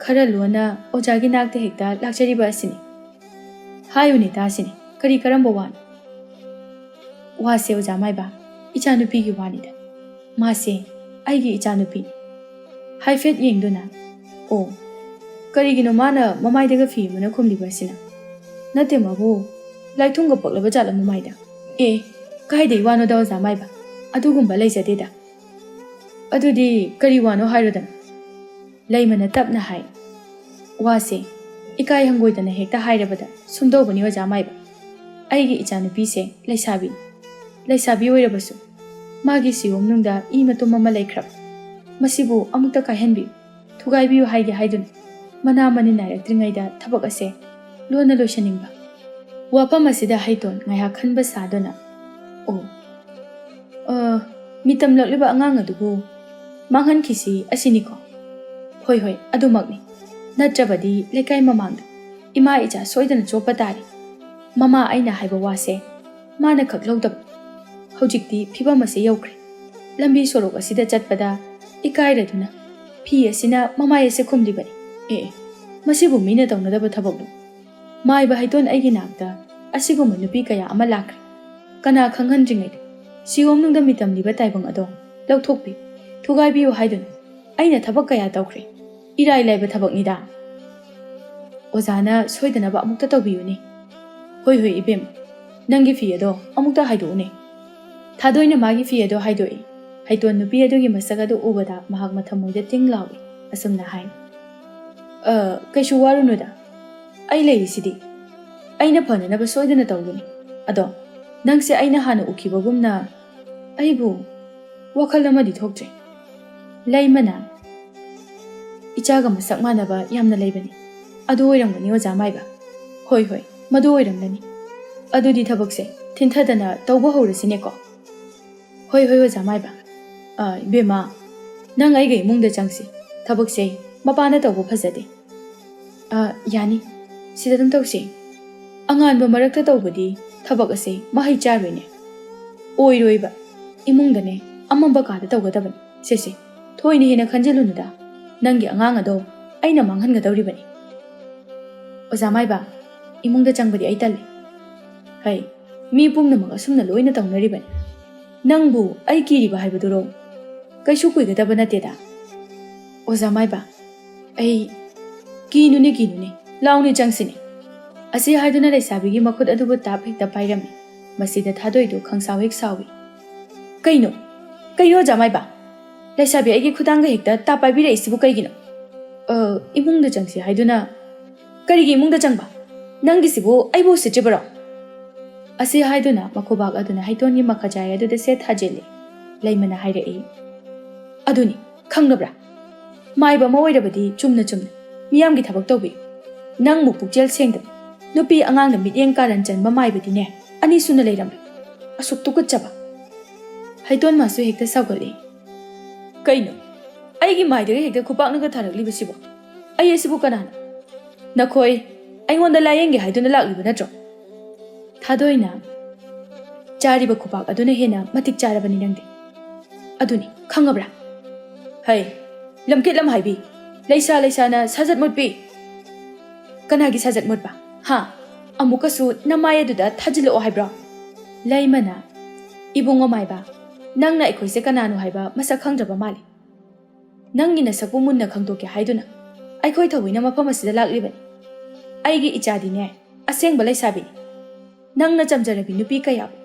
ꯈꯔ ꯂꯣꯟꯅ ꯑꯣꯖꯥꯒꯤ ꯅꯥꯛꯇ ꯍꯦꯛꯇ ꯂꯥꯛꯆꯔꯤꯕ ꯑꯁꯤꯅꯤ꯫ ꯍꯥꯏꯌꯨꯅꯦ ꯇꯥꯁꯤꯅꯦ, ꯀꯔꯤ ꯀꯔꯝꯕ ꯋꯥꯅꯣ?" "ꯋꯥꯁꯦ ꯑꯣꯖꯥ ꯃꯥꯏꯕ, ꯏꯆꯥꯅꯨꯄꯤꯒꯤ ꯋꯥꯅꯤꯗ꯫ ꯃꯥꯁꯦ ꯑꯩꯒꯤ ꯏꯆꯥꯅꯨꯄꯤꯅꯤ꯫" ꯍꯥꯏꯐꯦꯠ ꯌꯦꯡꯗꯨꯅ, "ꯑꯣ, ꯀꯔꯤꯒꯤꯅꯣ ꯃꯥꯅ ꯃꯃꯥꯏꯗꯒ ꯐꯤ ꯑꯃꯅ ꯈꯨꯝꯂꯤꯕ ꯑꯁꯤꯅ? ꯅꯠꯇꯦ ꯃꯥꯕꯨ, ꯂꯥꯏꯊꯨꯡꯒ ꯄꯛꯂꯕ ꯖꯥꯠꯂ ꯃꯃꯥꯏꯗ? ꯑꯦ, ꯀꯥꯏꯗꯩ ꯋꯥꯅꯣꯗ ꯑꯣꯖꯥ ꯃꯥꯏꯕ, ꯑꯗꯨꯒꯨꯝꯕ ꯂꯩꯖꯗꯦꯗ꯫" "ꯑꯗꯨꯗꯤ ꯀꯔꯤ ꯋꯥꯅꯣ ꯍꯥꯏꯔꯣꯗꯅ?" ꯂꯩꯃꯅ ꯇꯞꯅ ꯍꯥꯏ, "ꯋꯥꯁꯦ ꯏꯀꯥꯏ ꯍꯪꯒꯣꯏꯗꯅ ꯍꯦꯛꯇ ꯍꯥꯏꯔꯕꯗ ꯁꯨꯝꯗꯧꯕꯅꯤ ꯑꯣꯖꯥ ꯃꯥꯏꯕ꯫ ꯑꯩꯒꯤ ꯏꯆꯥꯅꯨꯄꯤꯁꯦ ꯂꯩꯁꯥꯕꯤ, ꯂꯩꯁꯥꯕꯤ ꯑꯣꯏꯔꯕꯁꯨ ꯃꯥꯒꯤ ꯁꯤꯌꯣꯝꯅꯨꯡꯗ ꯏ ꯃꯇꯨꯝ ꯑꯃ ꯂꯩꯈ꯭ꯔꯕ꯫ ꯃꯁꯤꯕꯨ ꯑꯃꯨꯛꯇ ꯀꯥꯏꯍꯟꯕꯤꯌꯨ, ꯊꯨꯒꯥꯏꯕꯤꯌꯨ ꯍꯥꯏꯒꯦ ꯍꯥꯏꯗꯨꯅ ꯃꯅꯥ ꯃꯅꯤꯟ ꯅꯥꯏꯔꯛꯇ꯭ꯔꯤꯉꯩꯗ ꯊꯕꯛ ꯑꯁꯦ ꯂꯣꯟꯅ ꯂꯣꯏꯁꯤꯟꯅꯤꯡꯕ꯫ ꯋꯥꯐꯝ ꯑꯁꯤꯗ ꯍꯩꯇꯣꯟ ꯉꯥꯏꯍꯥꯛ ꯈꯟꯕ ꯁꯥꯗꯨꯅ, "ꯑꯣ, ꯑ, ꯃꯤꯇꯝꯂꯛꯂꯤꯕ ꯑꯉꯥꯡ ꯑꯗꯨꯕꯨ ꯃꯥꯡꯍꯟꯈꯤꯁꯤ ꯑꯁꯤꯅꯤꯀꯣ?" "ꯍꯣꯏ, ꯍꯣꯏ, ꯑꯗꯨꯃꯛꯅꯤ꯫ ꯅꯠꯇ꯭ꯔꯕꯗꯤ ꯂꯩꯀꯥꯏ ꯃꯃꯥꯡꯗ ꯏꯃꯥ ꯏꯆꯥ ꯁꯣꯏꯗꯅ ꯆꯣꯞꯄ ꯇꯥꯔꯦ꯫ ꯃꯃꯥ ꯑꯩꯅ ꯍꯥꯏꯕ ꯋꯥꯁꯦ ꯃꯥꯅ ꯈꯛ ꯂꯧꯗꯕ꯫ ꯍꯧꯖꯤꯛꯇꯤ ꯐꯤꯕꯝ ꯑꯁꯤ ꯌꯧꯈ꯭ꯔꯦ꯫ ꯂꯝꯕꯤ ꯁꯣꯔꯣꯛ ꯑꯁꯤꯗ ꯆꯠꯄꯗ ꯏꯀꯥꯏꯔꯗꯨꯅ ꯐꯤ ꯑꯁꯤꯅ ꯃꯃꯥꯏ ꯑꯁꯦ ꯈꯨꯝꯂꯤꯕꯅꯤ꯫ ꯑꯦ, ꯑꯦ, ꯃꯁꯤꯕꯨ ꯃꯤꯅ ꯇꯧꯅꯗꯕ ꯊꯕꯛꯂꯣ? ꯃꯥꯏꯕ ꯍꯩꯇꯣꯟ ꯑꯩꯒꯤ ꯅꯥꯛꯇ ꯑꯁꯤꯒꯨꯝꯕ ꯅꯨꯄꯤ ꯀꯌꯥ ꯑꯃ ꯂꯥꯛꯈ꯭ꯔꯦ꯫ ꯀꯅꯥ ꯈꯪꯍꯟꯗ꯭ꯔꯤꯉꯩꯗ ꯁꯤꯌꯣꯝꯅꯨꯡꯗ ꯃꯤꯇꯝꯂꯤꯕ ꯇꯥꯏꯕꯪ ꯑꯗꯣ ꯂꯧꯊꯣꯛꯄꯤꯌꯨ, ꯊꯨꯒꯥꯏꯕꯤꯌꯨ ꯍꯥꯏꯗꯨꯅ ꯑꯩꯅ ꯊꯕꯛ ꯀꯌꯥ ꯇꯧꯈ꯭ꯔꯦ꯫ ꯏꯔꯥꯏ ꯂꯥꯏꯕ ꯊꯕꯛꯅꯤꯗ꯫ ꯑꯣꯖꯥꯅ ꯁꯣꯏꯗꯅꯕ ꯑꯃꯨꯛꯇ ꯇꯧꯕꯤꯌꯨꯅꯦ꯫ ꯍꯣꯏ, ꯍꯣꯏ, ꯏꯕꯦꯝ, ꯅꯪꯒꯤ ꯐꯤ ꯑꯗꯣ ꯑꯃꯨꯛꯇ ꯍꯥꯏꯗꯣꯛꯎꯅꯦ꯫" ꯊꯥꯗꯣꯏꯅ ꯃꯥꯒꯤ ꯐꯤ ꯑꯗꯣ ꯍꯥꯏꯗꯣꯛꯏ꯫ ꯍꯩꯇꯣꯟ ꯅꯨꯄꯤ ꯑꯗꯨꯒꯤ ꯃꯁꯛ ꯑꯗꯨ ꯎꯕꯗ ꯃꯍꯥꯛ ꯃꯊꯃꯣꯏꯗ ꯇꯤꯡ ꯂꯥꯎꯏ꯫ ꯑꯁꯨꯝꯅ ꯍꯥꯏ, "ꯑ, ꯀꯩꯁꯨ ꯋꯥꯔꯨꯅꯨꯗ꯫ ꯑꯩ ꯂꯩꯔꯤꯁꯤꯗꯤ꯫ ꯑꯩꯅ ꯐꯅꯅꯕ ꯁꯣꯏꯗꯅ ꯇꯧꯒꯅꯤ꯫ ꯑꯗꯣ ꯅꯪꯁꯦ ꯑꯩꯅ ꯍꯥꯟꯅ ꯎꯈꯤꯕꯒꯨꯝꯅ ꯑꯩꯕꯨ ꯋꯥꯈꯜ ꯑꯃꯗꯤ ꯊꯣꯛꯇ꯭ꯔꯦ꯫" ꯂꯩꯃꯅ, "ꯏꯆꯥꯒ ꯃꯁꯛ ꯃꯥꯟꯅꯕ ꯌꯥꯝꯅ ꯂꯩꯕꯅꯤ꯫ ꯑꯗꯨ ꯑꯣꯏꯔꯝꯒꯅꯤ, ꯑꯣꯖꯥ ꯃꯥꯏꯕ꯫ ꯍꯣꯏ, ꯍꯣꯏ, ꯃꯗꯨ ꯑꯣꯏꯔꯝꯒꯅꯤ꯫ ꯑꯗꯨꯗꯤ ꯊꯕꯛꯁꯦ ꯊꯤꯟꯊꯗꯅ ꯇꯧꯕ ꯍꯧꯔꯁꯤꯅꯦꯀꯣ꯫" "ꯍꯣꯏ, ꯍꯣꯏ, ꯑꯣꯖꯥ ꯃꯥꯏꯕ꯫ ꯑ, ꯏꯕꯦꯝꯃ, ꯅꯪ ꯑꯩꯒ ꯏꯃꯨꯡꯗ ꯆꯪꯁꯤ꯫ ꯊꯕꯛꯁꯦ ꯃꯄꯥꯟꯗ ꯇꯧꯕ ꯐꯖꯗꯦ꯫" "ꯑ, ꯌꯥꯅꯤ꯫ ꯁꯤꯗ ꯑꯗꯨꯝ ꯇꯧꯁꯤ꯫ ꯑꯉꯥꯟꯕ ꯃꯔꯛꯇ ꯇꯧꯕꯗꯤ ꯊꯕꯛ ꯑꯁꯦ ꯃꯍꯩ ꯆꯥꯔꯣꯏꯅꯦ꯫" "ꯑꯣꯏꯔꯣꯏꯕ꯫ ꯏꯃꯨꯡꯗꯅꯦ, ꯑꯃꯝꯕ ꯀꯥꯗ ꯇꯧꯒꯗꯕꯅꯤ꯫ ꯁꯦ, ꯁꯦ, ꯊꯣꯏꯅ ꯍꯦꯟꯅ ꯈꯟꯖꯤꯜꯂꯨꯅꯨꯗ꯫ ꯅꯪꯒꯤ ꯑꯉꯥꯡ ꯑꯗꯣ ꯑꯩꯅ ꯃꯥꯡꯍꯟꯒꯗꯧꯔꯤꯕꯅꯤ꯫" "ꯑꯣꯖꯥ ꯃꯥꯏꯕ, ꯏꯃꯨꯡꯗ ꯆꯪꯕꯗꯤ ꯑꯩ ꯇꯜꯂꯤ꯫" "ꯍꯩ, ꯃꯤ ꯄꯨꯝꯅꯃꯛ ꯑꯁꯨꯝꯅ ꯂꯣꯏꯅ ꯇꯧꯅꯔꯤꯕꯅꯤ꯫ ꯅꯪꯕꯨ ꯑꯩ ꯀꯤꯔꯤꯕ ꯍꯥꯏꯕꯗꯨꯔꯣ? ꯀꯩꯁꯨ ꯀꯨꯏꯒꯗꯕ ꯅꯠꯇꯦꯗ꯫" "ꯑꯣꯖꯥ ꯃꯥꯏꯕ, ꯑꯩ..." "ꯀꯤꯅꯨꯅꯦ, ꯀꯤꯅꯨꯅꯦ, ꯂꯥꯎꯅꯦ, ꯆꯪꯁꯤꯅꯦ꯫" ꯑꯁꯤ ꯍꯥꯏꯗꯨꯅ ꯂꯩꯁꯥꯕꯤꯒꯤ ꯃꯈꯨꯠ ꯑꯗꯨꯕꯨ ꯇꯥꯞ ꯍꯦꯛꯇ ꯄꯥꯏꯔꯝꯃꯤ꯫ ꯃꯁꯤꯗ ꯊꯥꯗꯣꯏꯗꯨ ꯈꯪꯁꯥꯎ ꯍꯦꯛ ꯁꯥꯎꯏ꯫ "ꯀꯩꯅꯣ? ꯀꯩꯅꯣ, ꯑꯣꯖꯥ ꯃꯥꯏꯕ? ꯂꯩꯁꯥꯕꯤ ꯑꯩꯒꯤ ꯈꯨꯗꯥꯡꯒ ꯍꯦꯛꯇ ꯇꯥꯞ ꯄꯥꯏꯕꯤꯔꯛꯏꯁꯤꯕꯨ ꯀꯩꯒꯤꯅꯣ?" "ꯑ, ꯏꯃꯨꯡꯗ ꯆꯪꯁꯤ ꯍꯥꯏꯗꯨꯅ..." "ꯀꯔꯤꯒꯤ ꯏꯃꯨꯡꯗ ꯆꯪꯕ? ꯅꯪꯒꯤꯁꯤꯕꯨ ꯑꯩꯕꯨ ꯎꯁꯤꯠꯇ꯭ꯔꯤꯕꯔꯣ?" ꯑꯁꯤ ꯍꯥꯏꯗꯨꯅ ꯃꯈꯨꯕꯥꯛ ꯑꯗꯨꯅ ꯍꯩꯇꯣꯟꯒꯤ ꯃꯈꯖꯥꯏ ꯑꯗꯨꯗ ꯁꯦꯠ ꯊꯥꯖꯤꯜꯂꯤ꯫ ꯂꯩꯃꯅ ꯍꯥꯏꯔꯛꯏ꯫ ꯑꯗꯨꯅꯤ, ꯈꯪꯅꯕ꯭ꯔꯥ? ꯃꯥꯏꯕ ꯑꯃ ꯑꯣꯏꯔꯕꯗꯤ ꯆꯨꯝꯅ ꯆꯨꯝꯅ ꯃꯤꯌꯥꯝꯒꯤ ꯊꯕꯛ ꯇꯧꯕꯤ꯫ ꯅꯪꯕꯨ ꯄꯨꯛꯆꯦꯜ ꯁꯦꯡꯗꯕ, ꯅꯨꯄꯤ ꯑꯉꯥꯡꯗ ꯃꯤꯠꯌꯦꯡ ꯀꯥꯔꯟ ꯆꯟꯕ ꯃꯥꯏꯕꯗꯤꯅꯦ, ꯑꯅꯤ ꯁꯨꯅ ꯂꯩꯔꯝꯂꯣꯏ꯫ ꯑꯁꯨꯛ ꯇꯨꯀꯠꯆꯕ꯫ ꯍꯩꯇꯣꯟ ꯃꯥꯁꯨ ꯍꯦꯛꯇ ꯁꯥꯎꯒꯠꯂꯤ꯫ ꯀꯩꯅꯣ? ꯑꯩꯒꯤ ꯃꯥꯏꯗꯒ ꯍꯦꯛꯇ ꯈꯨꯄꯥꯛꯅꯒ ꯊꯥꯔꯛꯂꯤꯕꯁꯤꯕꯣ? ꯑꯩ ꯑꯁꯤꯕꯨ ꯀꯅꯥꯅꯣ? ꯅꯈꯣꯏ ꯑꯩꯉꯣꯟꯗ ꯂꯥꯌꯦꯡꯒꯦ ꯍꯥꯏꯗꯨꯅ ꯂꯥꯛꯂꯤꯕ ꯅꯠꯇ꯭ꯔꯣ? ꯊꯥꯗꯣꯏꯅ ꯆꯥꯔꯤꯕ ꯈꯨꯄꯥꯛ ꯑꯗꯨꯅ ꯍꯦꯟꯅ ꯃꯇꯤꯛ ꯆꯥꯔꯕꯅꯤ ꯅꯪꯗꯤ꯫ ꯑꯗꯨꯅꯤ, ꯈꯪꯉꯕ꯭ꯔꯥ? ꯍꯩ, ꯂꯝꯀꯦꯠ ꯂꯝꯍꯥꯏꯕꯤ, ꯂꯩꯁꯥ ꯂꯩꯁꯥꯅ ꯁꯥꯖꯠ ꯃꯨꯠꯄꯤ꯫ ꯀꯅꯥꯒꯤ ꯁꯥꯖꯠ ꯃꯨꯠꯄ? ꯍꯥ? ꯑꯃꯨꯛꯀꯁꯨ ꯅꯃꯥꯏ ꯑꯗꯨꯗ ꯊꯥꯖꯤꯜꯂꯛꯑꯣ ꯍꯥꯏꯕ꯭ꯔꯣ? ꯂꯩꯃꯅ, ꯏꯕꯨꯡꯉꯣ ꯃꯥꯏꯕ, ꯅꯪꯅ ꯑꯩꯈꯣꯏꯁꯦ ꯀꯅꯥꯅꯣ ꯍꯥꯏꯕ ꯃꯁꯛ ꯈꯪꯗ꯭ꯔꯕ ꯃꯥꯜꯂꯤ꯫ ꯅꯪꯒꯤ ꯅꯁꯛꯄꯨ ꯃꯨꯟꯅ ꯈꯪꯗꯣꯛꯀꯦ ꯍꯥꯏꯗꯨꯅ ꯑꯩꯈꯣꯏ ꯊꯑꯣꯏꯅ ꯃꯐꯝ ꯑꯁꯤꯗ ꯂꯥꯛꯂꯤꯕꯅꯤ꯫ ꯑꯩꯒꯤ ꯏꯆꯥꯗꯤꯅꯦ, ꯑꯁꯦꯡꯕ ꯂꯩꯁꯥꯕꯤꯅꯤ꯫ ꯅꯪꯅ ꯆꯝꯖꯔꯕꯤ ꯅꯨꯄꯤ ꯀꯌꯥꯕꯨ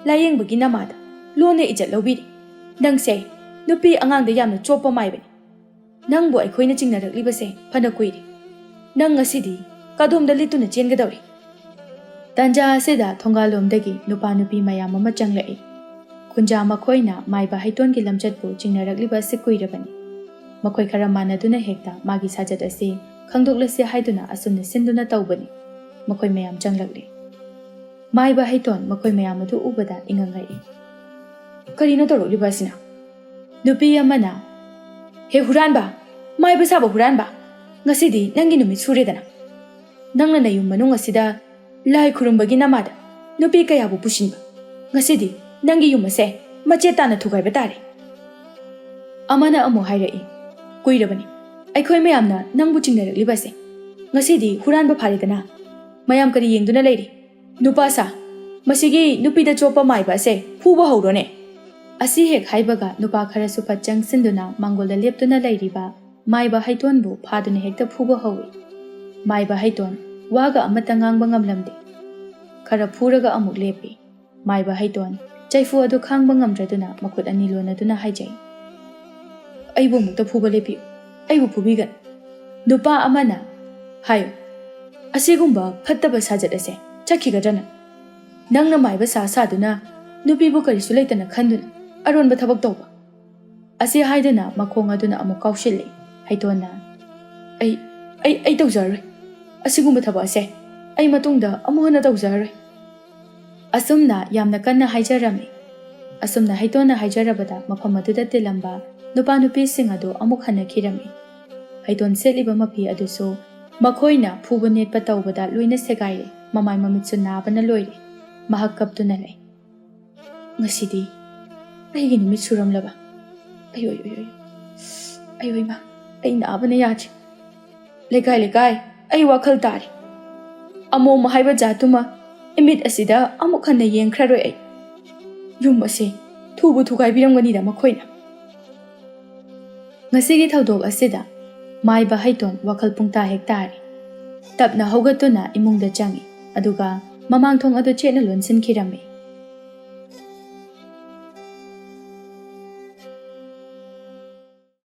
ꯂꯥꯌꯦꯡꯕꯒꯤ ꯅꯃꯥꯗ ꯂꯣꯟꯅ ꯏꯖꯠ ꯂꯧꯕꯤꯔꯤ꯫ ꯅꯪꯁꯦ ꯅꯨꯄꯤ ꯑꯉꯥꯡꯗ ꯌꯥꯝꯅ ꯆꯣꯞꯄ ꯃꯥꯏꯕꯅꯤ꯫ ꯅꯪꯕꯨ ꯑꯩꯈꯣꯏꯅ ꯆꯤꯡꯅꯔꯛꯂꯤꯕꯁꯦ ꯐꯅ ꯀꯨꯏꯔꯦ꯫ ꯅꯪ ꯉꯁꯤꯗꯤ ꯀꯥꯗꯣꯝꯗ ꯂꯤꯠꯇꯨꯅ ꯆꯦꯟꯒꯗꯧꯔꯤ? ꯇꯥꯟꯖꯥ ꯑꯁꯤꯗ ꯊꯣꯡꯒꯥꯜꯂꯣꯝꯗꯒꯤ ꯅꯨꯄꯥ ꯅꯨꯄꯤ ꯃꯌꯥꯝ ꯑꯃ ꯆꯪꯂꯛꯏ꯫ ꯈꯨꯟꯖꯥ ꯃꯈꯣꯏꯅ ꯃꯥꯏꯕ ꯍꯩꯇꯣꯟꯒꯤ ꯂꯝꯆꯠꯄꯨ ꯆꯤꯡꯅꯔꯛꯂꯤꯕ ꯑꯁꯤ ꯀꯨꯏꯔꯕꯅꯤ꯫ ꯃꯈꯣꯏ ꯈꯔ ꯃꯥꯟꯅꯗꯨꯅ ꯍꯦꯛꯇ ꯃꯥꯒꯤ ꯁꯥꯖꯠ ꯑꯁꯤ ꯈꯪꯗꯣꯛꯂꯁꯤ ꯍꯥꯏꯗꯨꯅ ꯑꯁꯨꯝꯅ ꯁꯤꯟꯗꯨꯅ ꯇꯧꯕꯅꯤ꯫ ꯃꯈꯣꯏ ꯃꯌꯥꯝ ꯆꯪꯂꯛꯂꯤ꯫ ꯃꯥꯏꯕ ꯍꯩꯇꯣꯟ ꯃꯈꯣꯏ ꯃꯌꯥꯝ ꯑꯗꯨ ꯎꯕꯗ ꯏꯉꯛ ꯉꯛꯏ꯫ ꯀꯔꯤꯅꯣ ꯇꯧꯔꯛꯂꯤꯕ ꯑꯁꯤꯅ? ꯅꯨꯄꯤ ꯑꯃꯅ, "ꯍꯦ ꯍꯨꯔꯥꯟꯕ, ꯃꯥꯏꯕ ꯁꯥꯕ ꯍꯨꯔꯥꯟꯕ, ꯉꯁꯤꯗꯤ ꯅꯪꯒꯤ ꯅꯨꯃꯤꯠ ꯁꯨꯔꯦꯗꯅ꯫ ꯅꯪꯅ ꯅꯌꯨꯝ ꯃꯅꯨꯡ ꯑꯁꯤꯗ ꯂꯥꯏ ꯈꯨꯔꯨꯝꯕꯒꯤ ꯅꯃꯥꯗ ꯅꯨꯄꯤ ꯀꯌꯥꯕꯨ ꯄꯨꯁꯤꯟꯕ, ꯉꯁꯤꯗꯤ ꯅꯪꯒꯤ ꯌꯨꯝ ꯑꯁꯦ ꯃꯆꯦꯠ ꯇꯥꯅ ꯊꯨꯒꯥꯏꯕ ꯇꯥꯔꯦ"꯫ ꯑꯃꯅ ꯑꯃꯨꯛ ꯍꯥꯏꯔꯛꯏ, "ꯀꯨꯏꯔꯕꯅꯤ ꯑꯩꯈꯣꯏ ꯃꯌꯥꯝꯅ ꯅꯪꯕꯨ ꯆꯤꯡꯅꯔꯛꯂꯤꯕꯁꯦ, ꯉꯁꯤꯗꯤ ꯍꯨꯔꯥꯟꯕ ꯐꯥꯔꯦꯗꯅ꯫ ꯃꯌꯥꯝ ꯀꯔꯤ ꯌꯦꯡꯗꯨꯅ ꯂꯩꯔꯤ? ꯅꯨꯄꯥ ꯁꯥ, ꯃꯁꯤꯒꯤ ꯅꯨꯄꯤꯗ ꯆꯣꯞꯄ ꯃꯥꯏꯕ ꯑꯁꯦ ꯐꯨꯕ ꯍꯧꯔꯣꯅꯦ"꯫ ꯑꯁꯤ ꯍꯦꯛ ꯍꯥꯏꯕꯒ ꯅꯨꯄꯥ ꯈꯔꯁꯨ ꯐꯠ ꯆꯪꯁꯤꯟꯗꯨꯅ ꯃꯥꯡꯒꯣꯜꯗ ꯂꯦꯞꯇꯨꯅ ꯂꯩꯔꯤꯕ ꯃꯥꯏꯕ ꯍꯩꯇꯣꯟꯕꯨ ꯐꯥꯗꯨꯅ ꯍꯦꯛꯇ ꯐꯨꯕ ꯍꯧꯏ꯫ ꯃꯥꯏꯕ ꯍꯩꯇꯣꯟ ꯋꯥꯒ ꯑꯃꯠꯇ ꯉꯥꯡꯕ ꯉꯝꯂꯝꯗꯦ꯫ ꯈꯔ ꯐꯨꯔꯒ ꯑꯃꯨꯛ ꯂꯦꯞꯄꯤ꯫ ꯃꯥꯏꯕ ꯍꯩꯇꯣꯟ ꯆꯩꯐꯨ ꯑꯗꯨ ꯈꯥꯡꯕ ꯉꯝꯗ꯭ꯔꯗꯨꯅ ꯃꯈꯨꯠ ꯑꯅꯤ ꯂꯣꯟꯅꯗꯨꯅ ꯍꯥꯏꯖꯩ, "ꯑꯩꯕꯨ ꯑꯃꯨꯛꯇ ꯐꯨꯕ ꯂꯦꯞꯄꯤꯌꯨ, ꯑꯩꯕꯨ ꯐꯨꯕꯤꯒꯅꯨ꯫ ꯅꯨꯄꯥ ꯑꯃꯅ ꯍꯥꯏꯌꯨ, ꯑꯁꯤꯒꯨꯝꯕ ꯐꯠꯇꯕ ꯁꯥꯖꯠ ꯑꯁꯦ ꯆꯠꯈꯤꯒꯗ꯭ꯔꯅ? ꯅꯪꯅ ꯃꯥꯏꯕ ꯁꯥ ꯁꯥꯗꯨꯅ ꯅꯨꯄꯤꯕꯨ ꯀꯔꯤꯁꯨ ꯂꯩꯇꯅ ꯈꯟꯗꯨꯅ ꯑꯔꯣꯟꯕ ꯊꯕꯛ ꯇꯧꯕ꯫ ꯑꯁꯤ ꯍꯥꯏꯗꯨꯅ ꯃꯈꯣꯡ ꯑꯗꯨꯅ ꯑꯃꯨꯛ ꯀꯥꯎꯁꯤꯜꯂꯦ꯫ ꯍꯩꯇꯣꯟꯅ, "ꯑꯩ, ꯑꯩ, ꯑꯩ ꯇꯧꯖꯔꯔꯣꯏ꯫ ꯑꯁꯤꯒꯨꯝꯕ ꯊꯕꯛ ꯑꯁꯦ ꯑꯩ ꯃꯇꯨꯡꯗ ꯑꯃꯨꯛ ꯍꯟꯅ ꯇꯧꯖꯔꯔꯣꯏ"꯫ ꯑꯁꯨꯝꯅ ꯌꯥꯝꯅ ꯀꯟꯅ ꯍꯥꯏꯖꯔꯝꯃꯤ꯫ ꯑꯁꯨꯝꯅ ꯍꯩꯇꯣꯟꯅ ꯍꯥꯏꯖꯔꯕꯗ ꯃꯐꯝ ꯑꯗꯨꯗ ꯇꯤꯜꯂꯝꯕ ꯅꯨꯄꯥ ꯅꯨꯄꯤꯁꯤꯡ ꯑꯗꯨ ꯑꯃꯨꯛ ꯍꯟꯅꯈꯤꯔꯝꯃꯤ꯫ ꯍꯩꯇꯣꯟ ꯁꯦꯠꯂꯤꯕ ꯃꯐꯤ ꯑꯗꯨꯁꯨ ꯃꯈꯣꯏꯅ ꯐꯨꯕ ꯅꯦꯠꯄ ꯇꯧꯕꯗ ꯂꯣꯏꯅ ꯁꯦꯒꯥꯏꯔꯦ꯫ ꯃꯃꯥꯏ ꯃꯃꯤꯠꯁꯨ ꯅꯥꯕꯅ ꯂꯣꯏꯔꯦ꯫ ꯃꯍꯥꯛ ꯀꯞꯇꯨꯅ ꯂꯩ꯫ "ꯉꯁꯤꯗꯤ ꯑꯩꯒꯤ ꯅꯨꯃꯤꯠ ꯁꯨꯔꯝꯂꯕ? ꯑꯌꯣꯏ, ꯑꯌꯣꯏ, ꯑꯌꯣꯏ꯫ ꯑꯌꯣꯏꯃ, ꯑꯩ ꯅꯥꯕꯅ ꯌꯥꯗ꯭ꯔꯦ꯫ ꯂꯩꯀꯥꯏ, ꯂꯩꯀꯥꯏ, ꯑꯩ ꯋꯥꯈꯜ ꯇꯥꯔꯦ꯫ ꯑꯃꯣꯝ ꯍꯥꯏꯕ ꯖꯥꯠꯇꯨꯃ ꯏꯃꯤꯠ ꯑꯁꯤꯗ ꯑꯃꯨꯛ ꯍꯟꯅ ꯌꯦꯡꯈ꯭ꯔꯔꯣꯏ ꯑꯩ꯫ ꯌꯨꯝ ꯑꯁꯦ ꯊꯨꯕꯨ ꯊꯨꯒꯥꯏꯕꯤꯔꯝꯒꯅꯤꯗ ꯃꯈꯣꯏꯅ"꯫ ꯉꯁꯤꯒꯤ ꯊꯧꯗꯣꯛ ꯑꯁꯤꯗ ꯃꯥꯏꯕ ꯍꯩꯇꯣꯟ ꯋꯥꯈꯜ ꯄꯨꯡꯇꯥ ꯍꯦꯛ ꯇꯥꯔꯦ꯫ ꯇꯞꯅ ꯍꯧꯒꯠꯇꯨꯅ ꯏꯃꯨꯡꯗ ꯆꯪꯏ, ꯑꯗꯨꯒ ꯃꯃꯥꯡ ꯊꯣꯡ ꯑꯗꯨ ꯆꯦꯠꯅ ꯂꯣꯟꯁꯤꯟꯈꯤꯔꯝꯃꯤ꯫